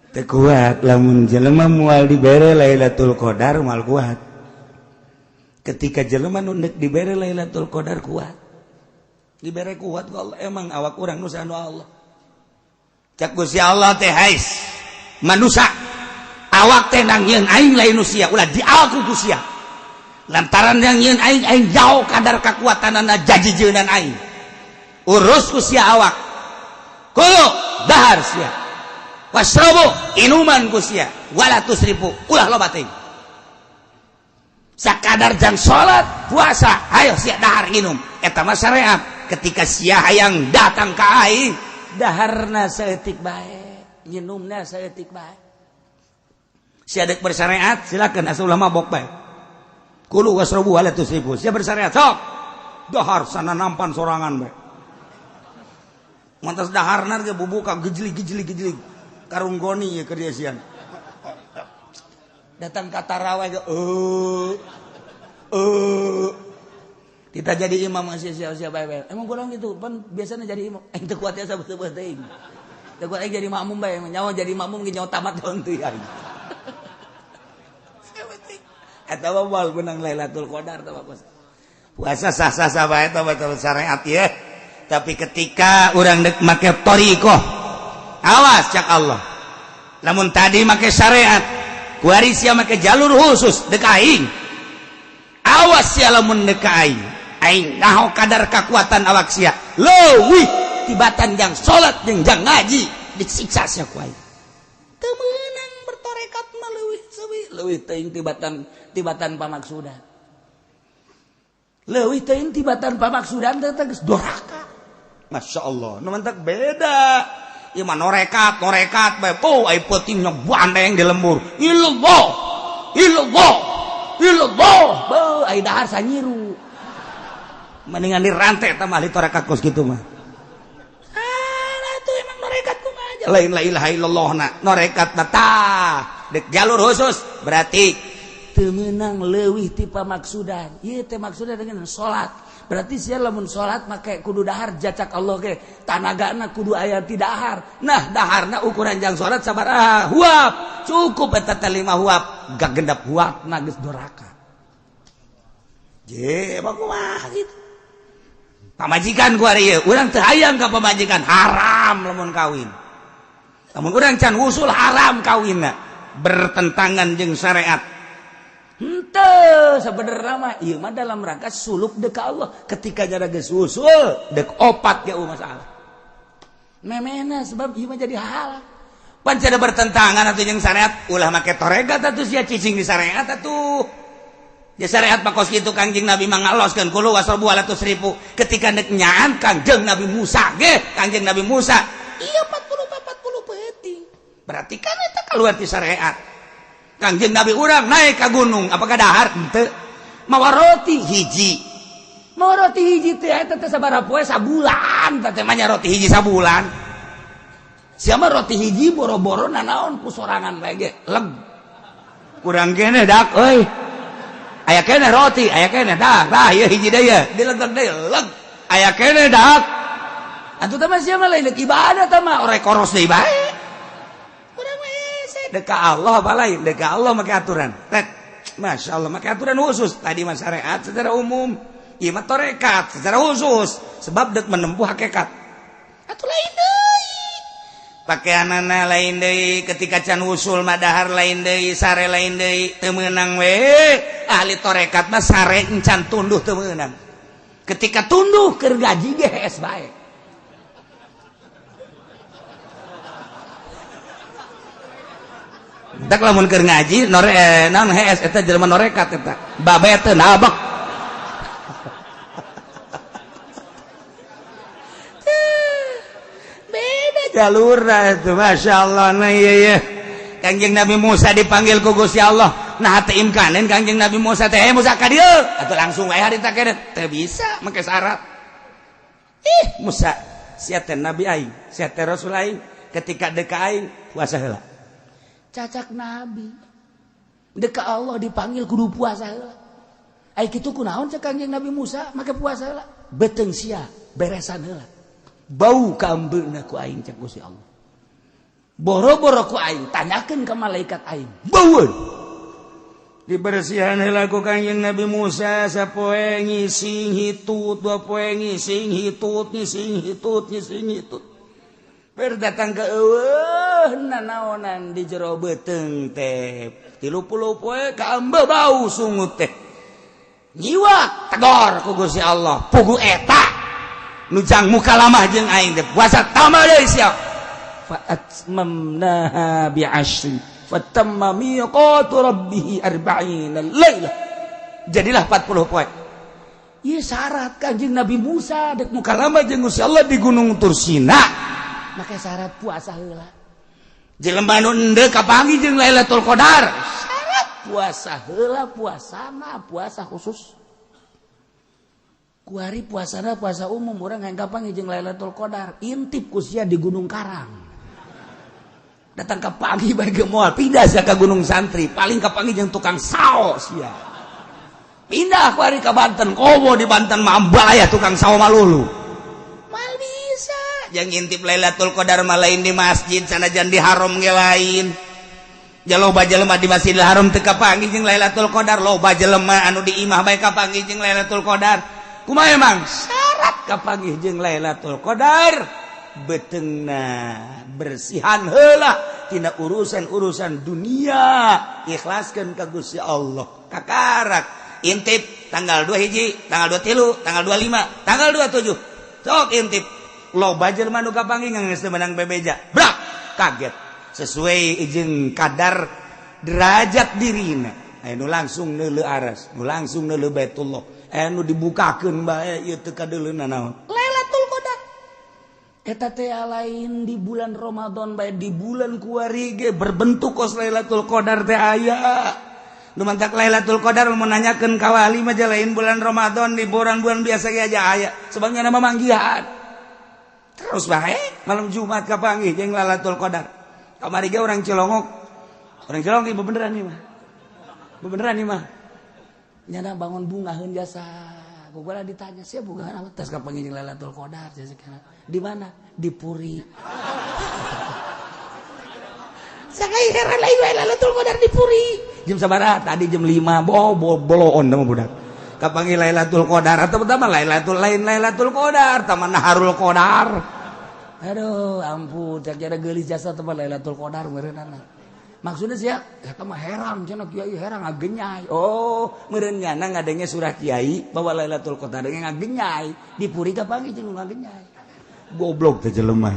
S1: Teu kuat lamun jelema moal dibere Lailatul Qadar, moal kuat. Ketika jelema nu deuk dibere Lailatul Qadar kuat. Dibere kuat ku Allah, emang awak urang nu anu Allah. Cak Gusti Allah teh hais manusia awak teh nangieun aing lain nu sia, ulah diaku ku sia. Lantaran yang nyieun aing, aing jauh kadar kekuatanana jajijeunan aing. Urus ku sia awak. Kulu dahar sia. Wasrobu inuman ku sia, wala tusrifu ulah loba teuing. Sakadar jang salat puasa, ayo sia dahar nginum. Eta mah syariat. Ketika sia hayang datang ka aing, daharna saeutik bae, nginumna saeutik bae. Sia dek bersyariat silakan, asal ulah mabok bae. Kulu wasrobu wala tusrifu. Sia bersyariat sok dahar sana nampan sorangan bae. Mantas daharna ge bubuka gejlig gejlig gejlig. Karung goni ya kerja siang. Datang ka taraweh ge kita jadi imam masih sia-sia bae bae. Emang kurang gitu, pan biasanya jadi imam. Teu kuat ya sabeut-beut teuing. Teu kuat jadi makmum bae, nyawa jadi makmum ge nyawa tamat daun teuing aing. Eta mah moal menang Lailatul Qadar tah puasa. Puasa sah-sah bae tah batal syariat ya. Tapi ketika urang deuk make thariqah, awas cak Allah. Lamun tadi make syariat, kuari sia make jalur khusus deuk aing. Awas sia lamun deuk ka aing. Aing naho kadar kekuatan awak sia. Leuwih tibatan jang salat jeung jang ngaji disiksa sia ku aing. Teu meunang bertorekat mah leuwih seuwi, leuwih teuing tibatan pamaksudan. Leuwih teuing tibatan pamaksudan teh geus doraka. Masya Allah, nu mantak beda. Ieu mah norekat, norekat bae. Oh, ai peutingna bandeng di lembur. Illallah. Illallah. Illallah. Beuh, ai dahar sanyiru. Mendingan dirantai eta mah ahli torekat kos kitu mah. Ah, atuh emang norekat kumaha aja. Lain la ilaha illallah na, norekat na tah. Dek jalur khusus berarti teu meunang leuwih ti pamaksudan. Ieu teh maksudan dengan salat. Berarti sia lamun salat make kudu dahar jacak Allah ge tanagana kudu aya ti dahar. Nah, daharna ukuran jang salat sabaraha huap. Cukup eta teh 5 huap, gagendap huapna geus doraka. Je, kumaha gitu. Pamajikan ku ari ieu, urang teu hayang ka pamajikan, haram lamun kawin. Lamun urang can wusul haram kawinna, bertentangan jeung syariat.
S3: Henteu sabenerna mah ieu mah dalam rangka suluk deuk ka Allah. Ketika jara geus usul deuk opat ge masalah. Memehna sebab ieu mah jadi halang.
S1: Pan cenah bertentangan atuh jeung syariat, ulah make torekat atuh sia cicing di syariat atuh. Ya syariat mah kos kitu Kangjeng Nabi mah ngaloskeun kulu wasrobu wala tusrifu. Ketika deuk nyaan Kangjeng Nabi Musa ge, Kangjeng Nabi Musa iya 40 peuting. Berarti kan eta keluar ti syariat. Kangjeng Nabi urang naik ka gunung, apakah dahar henteu? Mawa roti hiji.
S3: Mawa roti hiji teh eta teh sabaraha poe sabulan
S1: teh mah nya roti hiji sabulan.
S3: Sia mah roti hiji boro-boro nanaon ku sorangan bae ge leg.
S1: Kurang kene dak euy. Aya kene roti, aya kene dak. Tah ieu hiji deui ye, dilegeg deui leg. Aya kene dak.
S3: Atuh teh mah sia mah lain deuk ibadah teh mah
S1: orek koros deui bae. Urang mah hese deuk ka Allah apa lain, deuk ka Allah make aturan. Tek, Masya Allah make aturan khusus. Tadi mah syariat secara umum, ieu mah tarekat secara khusus sebab deuk menempuh hakikat. Atuh lain deui. Pakaianana lain deui, ketika can usul mah dahar lain deui, sare lain deui, teu meunang we. Ahli tarekat mah sare encan tunduh teu meunang. Ketika tunduh keur gaji ge hees bae. Tak lamun keur ngaji nore naon hees eta jelema norekat eta. Babe teu nabek. Beda jalurna itu Masya Allah. Nah iya iya. Kangjeng Nabi Musa dipanggil ku Gusti Allah. Nah teu imkanen Kangjeng Nabi Musa teh, Musa ka dieu. Atuh langsung wae harita keneh. Teu bisa make syarat. Ih Musa, sia teh nabi aing, sia teh rasul aing, ketika deuk ka aing puasa heula.
S3: Cacak nabi deuk ka Allah dipanggil kudu puasa heula. Ai kitu kunaon cek Kangjeng Nabi Musa make puasa heula? Beuteung sia beresan heula. Bau kaambeuna ku aing cek Gusti Allah. Boro-boro ku aing tanyakeun ka malaikat aing.
S1: Baueun. Dibersihan heula ku Kangjeng Nabi Musa sapoe ngising hitut, dua poe ngising hitut, ngising hitut, ngising hitut. Berdatang ke eueuh nanaonan di jero beuteung teh 30 poe kaambe bau sungut teh nyiwak tegor ku Gusti Allah pugu eta nu jang mukalamah jeung aing teh puasa tambah deui sia
S3: fa atmamnaha bi asyrin fatamma miqatu rabbih arba'ina lailah
S1: jadilah 40 poe.
S3: Ieu syarat Kangjeng Nabi Musa dek
S1: mukalamah jeung Gusti Allah di Gunung Tursina
S3: make syarat puasa heula.
S1: Jelema nu endeu kapanggih jeung Lailatul Qadar.
S3: Syarat puasa heula, puasana puasa khusus. Kuari puasana puasa umum urang hayang kapanggih jeung Lailatul Qadar, intip ku sia di Gunung Karang.
S1: Datang ka pagi bae ge moal pindah sia ka Gunung Santri, paling kapanggih jeung tukang sao sia. Pindah kuari ka Banten, komo di Banten mah ambalaya tukang sao malulu. Mal bisa yang ngintip Lailatul Qadar mah lain di masjid sanajan di haram ge lain. Ja loba jelema di Masjidil Haram teu kapanggih jeung Lailatul Qadar, loba jelema anu di imah bae kapanggih jeung Lailatul Qadar. Kumaha emang syarat kapanggih jeung Lailatul Qadar? Beuteungna bersihan heula tina urusan-urusan dunia, ikhlaskeun ka Gusti Allah. Kakarak intip tanggal 2 hiji, tanggal 23, tanggal 25, tanggal 27. Sok intip loba jelema nu kapanggih geus teu meunang bebeja. Brak, kaget. Sesuai jeung kadar derajat dirina. Aya nu langsung neuleuh aras, nu langsung neuleuh Baitullah. Aya nu dibukakeun bae ieu teu kadeuleuna naon.
S3: Lailatul Qadar. Eta teh lain di bulan Ramadan bae, di bulan
S1: kuari ge berbentuk kos Lailatul Qadar teh aya. Nu mantak Lailatul Qadar mun nanyakeun ka wali mah lain bulan Ramadan, di bulan-bulan biasa ge aja aya. Sebabnya nama manggihan. Terus bae malam Jumat kapanggih jeung Lailatul Qadar. Kamari ge orang Cilongok. Orang Cilongok ieu bebeneran ieu mah. Bebeneran ieu mah.
S3: Nyana bangun bungaheun jasa. Ku gua ditanya, "Sia bungaheun apa?" Tas kapanggih jeung Lailatul Qadar sia sekarang. Di mana? Di Puri. Sangai heran lain wae Lailatul Qadar di Puri.
S1: Jam sabaraha? Tadi jam 5. Boloon mah budak. Kapanggih Lailatul Qadar atau pertama Lailatul lain Lailatul Qadar, taman Naharul Qadar.
S3: Aduh, ampun, cak jada geulis jasa teman Lailatul Qadar meureunana. Maksudnya sih ya, eta mah herang cenah kiai herang ngagenyai. Oh, meureun nyana ngadenge surah kiai bahwa Lailatul Qadar ngagenyai, dipuri kapanggih jeung ngagenyai.
S1: Goblok teh jelema.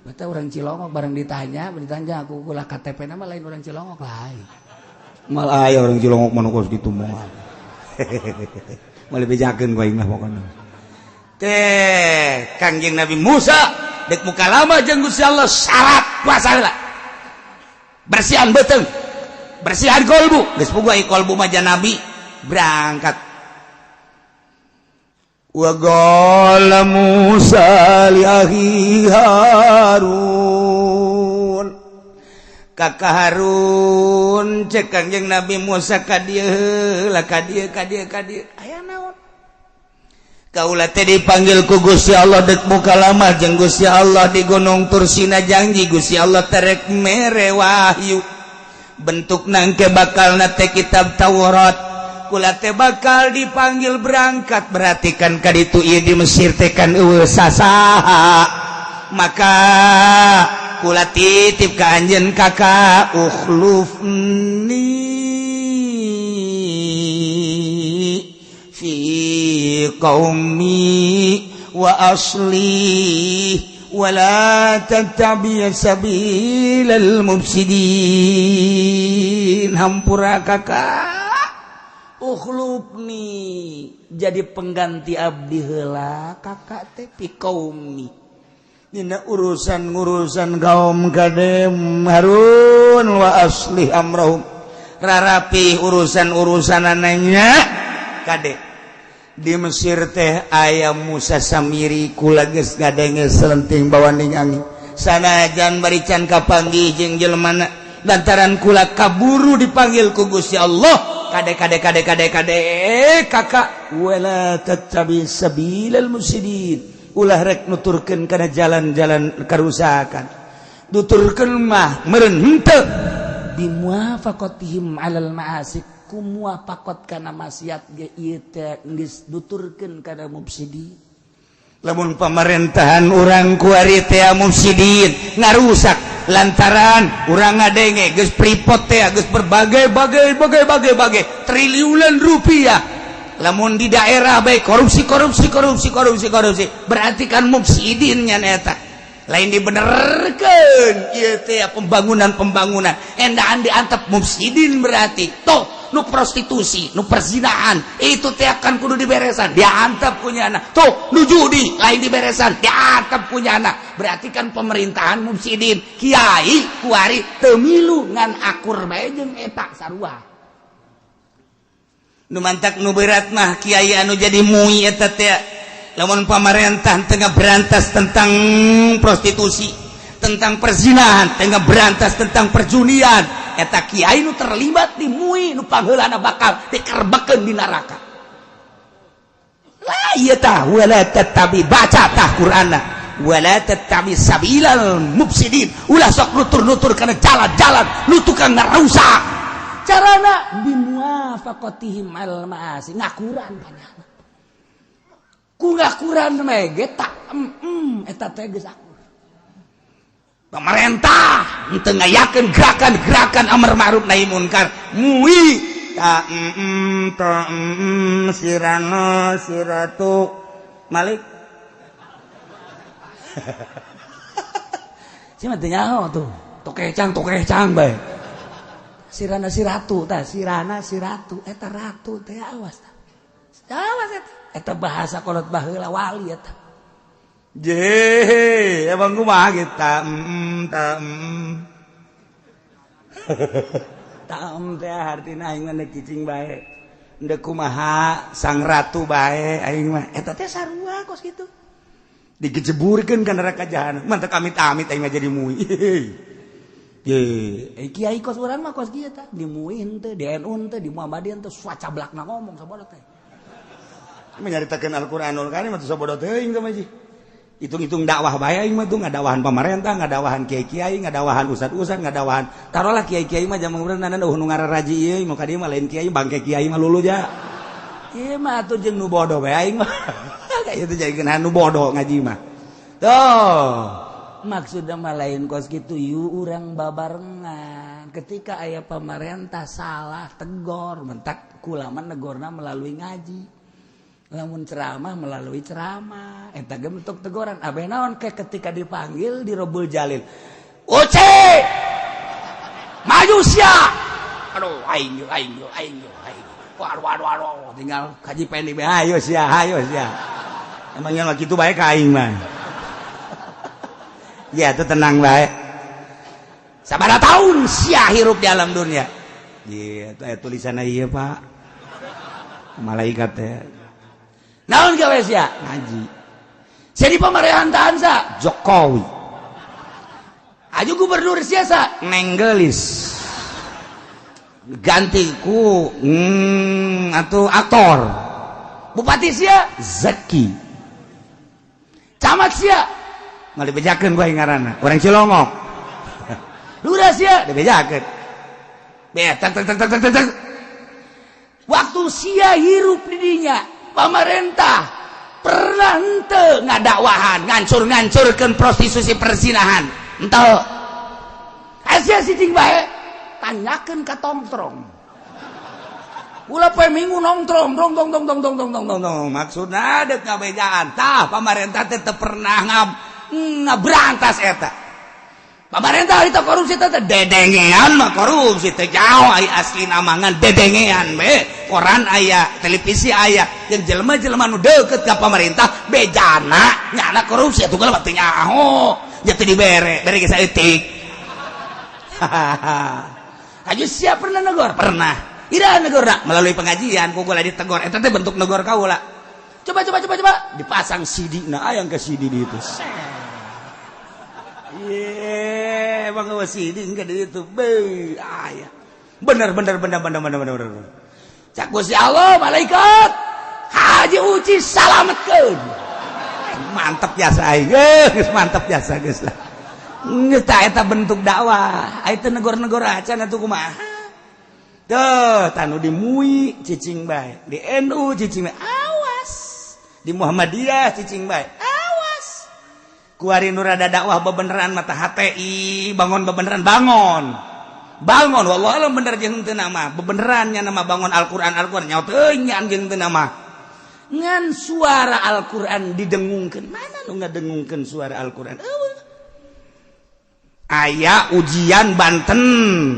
S3: Bata orang Cilongok bareng ditanya, ditanya aku kula KTP nama lain orang Cilongok lain.
S1: Malah aya orang Cilongok mah kos kitu moal. Moal bejakeun ku aing mah pokona. Teh Kangjeng Nabi Musa dek muka lama jeung Gusti Allah syarat puasa heula. Bersihan beuteung, bersihan kolbu, geus puguh ai kolbu mah nabi berangkat. Wa qala Musa li akhi Harun, kakak Harun cek Kangjeng Nabi Musa ka dieu heula, ka dieu ka dieu ka dieu aya naon? Kaula teh dipanggil ku Gusti Allah dek muka lama jeung Gusti Allah di Gunung Tursina, janji Gusti Allah terek mere wahyu bentuk nangke bakal nate kitab Taurat. Kula teh bakal dipanggil berangkat, berarti kan kaditu ieu di Mesir teh kan eueuh sasaha, maka kula titip ka anjeun kakak ukhlufni fi qaumi wa asli wa la tattabi sabilal mufsidin. Hampura kakak, ukhlufni jadi pengganti abdi heula kakak teh fi qaumi dina urusan-urusan kaum kadem Harun wa asli amrahum, rarapi urusan-urusanananya kade. Di Mesir teh aya Musa Samiri, kula geus ngadenge selenting bawaning angin sanajan barican kapanggih jeung jelemana lantaran kula kaburu dipanggil ku Gusti Allah. Kade kade kade kade kade kakak wala tattabi sabilal mufsidin, ulah rek nuturkeun kana jalan-jalan karusakan, nuturkeun mah meureun henteu bimuwafaqatihim alal ma'asi, kumuwafaqat kana maksiat ge ieu teh geus nuturkeun kana mufsidin. Lamun pemerintahan urang kuari teh mufsidin ngarusak lantaran urang ngadenge geus pripot teh geus berbagai-bagai bagai-bagai bagai triliunan rupiah, lamun di daerah baik korupsi korupsi korupsi korupsi korupsi, berarti kan mufsidin nya eta. Lain dibenerkeun ieu teh pembangunan-pembangunan endaan diantep mufsidin, berarti toh nu prostitusi, nu perzinahan itu teh akan kudu diberesan, diantep punya anak. Tuh nu judi lain diberesan, diantep punya anak. Berarti kan pemerintahan mufsidin. Kiai kuari teu milu ngan akur bae jeung eta sarua. Nu mantak nu berat mah kiai anu jadi mui eta teh lamun pamarentah tengah berantas tentang prostitusi, tentang perzinahan, tengah berantas tentang perjudian, eta kiai nu terlibat di MUI nu pangheulana bakal dikerbekeun di neraka. Lah ieu tah wala tattabi, baca tah Qur'anna, wala tattabi sabilal mufsidin, ulah sok nutur-nutur kana jalan-jalan nu tukang ngarusak. Carana bimuwafaqatihim al ma'asi, ngakuran banyakna ku ngakuran mege tak eta teh geus akur. Pemerintah teu ngayakeun gerakan-gerakan amar ma'ruf nahi munkar, MUI ta ta sirana siratu Malik si mah teu nyaho tuh tokecang bae sirana siratu tah sirana siratu eta ratu teh awas tah awas eta eta bahasa kolot baheula wali eta. Je, emang kumaha gitu ta ta ta teh artina aing mah cicing bae. Ndek kumaha sang ratu bae aing mah. Eta teh sarua kos kitu. Digejeburkeun ka neraka jahanam. Mantep amit-amit aing mah jadi MUI. Ye, kiai kos urang mah kos kieu tah, di MUI henteu, di NU henteu, di Muhammadiyah henteu, sacablakna ngomong sabodo teh. Menyaritakeun Al-Qur'anul Karim atuh sabodo teuing teh mah. Hitung-hitung dakwah bae aing mah tuh, ngadakwahan pamarentah, ngadakwahan kiai-kiai, ngadakwahan ustad-ustad, ngadakwahan. Taruhlah kiai-kiai mah zaman urang nana nu ngararaji ieu, mau ka dieu mah lain kiai, bangke kiai mah lulu ja. Ieu mah atuh jeung nu bodoh bae aing mah. Kayak itu jadi nu bodoh ngaji mah. Tuh.
S3: Maksudnya mah lain kos gitu, yuk urang babarengan. Ketika aya pemerintah salah, tegor. Mentak kulama negorna melalui ngaji, lamun ceramah melalui ceramah, eta ge bentuk teguran. Abeh naon ke ketika dipanggil di Robul Jalil, "Oce, maju sia." Aduh, aing yo, aing yo, aing yo, aing. Waduh, waduh, waduh, tinggal kaji pendi, ayo sia, ayo sia. Emangnya mah kitu bae ka aing mah. Ya itu tenang bae. Sabaraha tahun sia hirup di alam dunia? Iya, itu tulisannya, iya Pak. Malaikat teh. Naon gawe sia? Ngaji. Sia di pemerintahan sa? Jokowi. Aju gubernur sia sa? Neng Geulis. Ganti ku atau aktor. Bupati sia? Zaki. Camat sia? Nggak dibejakeun gua ngaranna. Orang Cilongok. Lurah sia? Dibejakeun. Be, tak tak tak tak tak tak. Waktu sia hirup di dinya, pemerintah pernah henteu ngadakwahan, ngancur-ngancurkeun prostitusi, perzinahan? Henteu. Sia cicing bae, tanyakeun ka tongtrong. Ulah poe Minggu nongtrong, dong dong dong dong dong dong dong dong dong. Maksudna deuk ngabejaan. Tah, pemerintah teh teu pernah ngaberantas eta. Pemerintah itu korupsi teh dedengean mah, korupsi teh jauh ai asli namangan dedengean be. Koran aya, televisi aya, yang jelema-jelema nu deukeut ka pemerintah bejana nyana korupsi atuh mah teu nyaho. Ya teu dibere, bere ge saeutik. Haji siap pernah negor? Pernah. Ira negor melalui pengajian, ku kula ditegor. Eta teh bentuk negor kaula. Coba, coba, coba, coba dipasang CD, nah ayang ke CD di itu. Ye, emang CD enggak di itu. Be, aya. Bener bener bener bener bener bener bener. Cak Gusti Allah, malaikat Haji Uci salametkeun. Mantep jasa aing. Geus mantep jasa geus lah. Geus eta bentuk dakwah. Aya teu negor-negor acan atuh kumaha? Tuh, tanu di MUI cicing bae, di NU cicing bae. Awas. Di Muhammadiyah cicing bae. Awas. Kuari nu rada dakwah bebeneran mata HTI, bangun bebeneran, bangun. Bangun wallahu alam bener jeung teu nama. Bebeneran nya nama bangun Al-Qur'an, Al-Qur'an nyaho teuing jeung teu nama. Ngan suara Al-Qur'an didengungkeun. Mana nu ngadengungkeun suara Al-Qur'an? Eueuh. Aya ujian Banten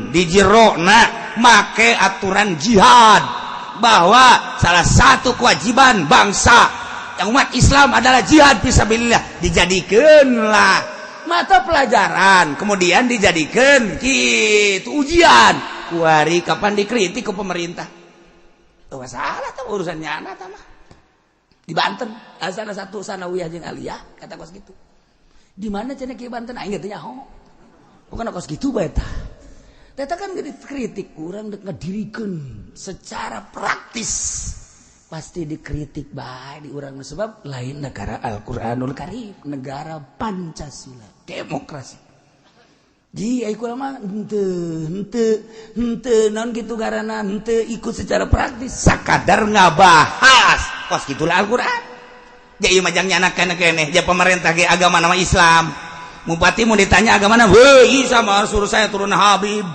S3: di Jirona make aturan jihad bahwa salah satu kewajiban bangsa yang umat Islam adalah jihad fisabilillah, dijadikanlah mata pelajaran, kemudian dijadikan gitu ujian. Kuari kapan dikritik ke pemerintah? Tuh salah tuh urusannya anak mah. Di Banten asal satu sanawiyah jeung aliyah kata kos gitu. Di mana cenah ke Banten, aing teh nyaho. Bukan kos gitu bae tah. Teta kan dikritik, kurang ngedirikeun secara praktis. Pasti dikritik bae di urang, sebab lain negara Al-Qur'anul Karim, negara Pancasila, demokrasi. Ji, ai kula mah henteu henteu henteu naon kitu garana henteu ikut secara praktis, sakadar ngabahas. Kos gitulah Al-Qur'an. Ja ieu mah jang nyana keneh ja pemerintah ge agama nama Islam. Bupati mau ditanya agama mana? Weh, Isa mah suruh saya turun Habib.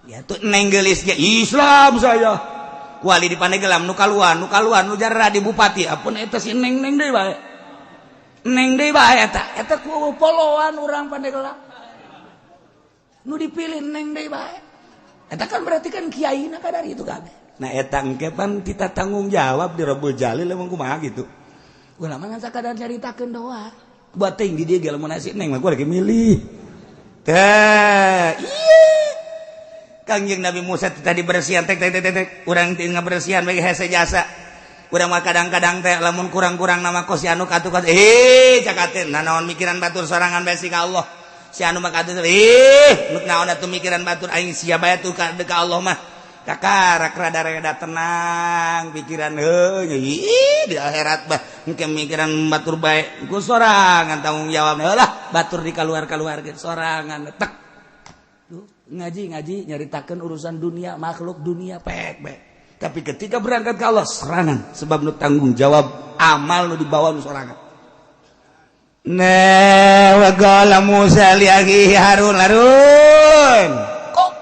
S3: Ya tuh Neng Geulis ge Islam saya. Wali di Pandeglang nu kaluan, nu kaluan nu jarah di bupati. Apun eta si Neng, Neng deui bae. Neng deui bae eta. Eta ku poloan urang Pandeglang. Nu dipilih Neng deui bae. Eta kan berarti kan kiaina kadar itu kabeh. Nah, eta engke pan kita tanggung jawab di Robul Jalil, emang kumaha gitu. Ulama ngan sakadar caritakeun doa. Buat tinggi dia gak mau nasi Neng mah gua lagi milih. Teh, iya. Kangjeng Nabi Musa tadi bersihan tek tek tek tek, urang teu ngabersihan bagi hese jasa. Urang mah kadang-kadang teh lamun kurang-kurang nama kos si anu katu kos eh cakateun naon mikiran batur sorangan bae ka Allah. Si anu mah katu eh nu naon atuh mikiran batur, aing sia bae tuh ka Allah mah. Kakarak rada-rada tenang pikiran heuh di akhirat bah engke mikiran batur bae ku sorangan tanggung jawab lah batur di kaluar-kaluarkeun sorangan tek. Duh, ngaji ngaji nyaritakeun urusan dunia, makhluk dunia pek bae, tapi ketika berangkat ke Allah serangan, sebab nu tanggung jawab amal nu dibawa nu sorangan.
S1: Nah, wa qala Musa li akhihi Harun, Harun.
S3: Kok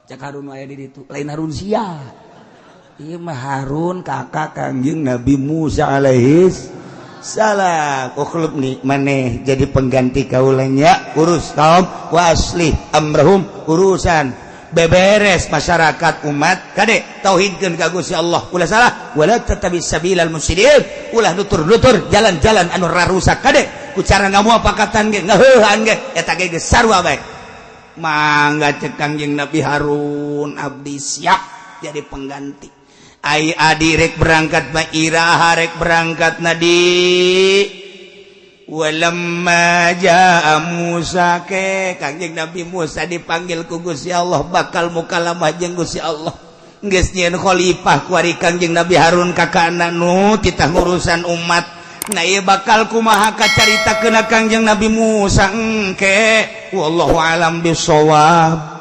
S3: cak Harun aya di ditu, lain Harun sia.
S1: Ieu mah Harun kakak Kangjeng Nabi Musa alaihi salam. Ukhlufni, maneh jadi pengganti kaulanya, urus kaum, wa aslih amrahum, urusan beberes masyarakat umat, kade tauhidkeun ka Gusti Allah, ulah salah, wala tattabi sabilal mufsidin, ulah nutur-nutur jalan-jalan anu rarusak, kade ku cara ngamuapakatan ge, ngaheuhan ge, eta ge geus sarua bae. Mangga, cek Kangjeng Nabi Harun, abdi siap jadi pengganti. Ai adi rek berangkat mah iraha rek berangkat nadi? Walamma jaa Musa, ke Kangjeng Nabi Musa dipanggil ku Gusti Allah, bakal mukalamah jeung Gusti Allah. Geus nyieun khalifah kuari Kangjeng Nabi Harun kakana nu titah urusan umat. Nah, ieu bakal kumaha kacaritakeun Kangjeng Nabi Musa engke, wallahu alam bisawab.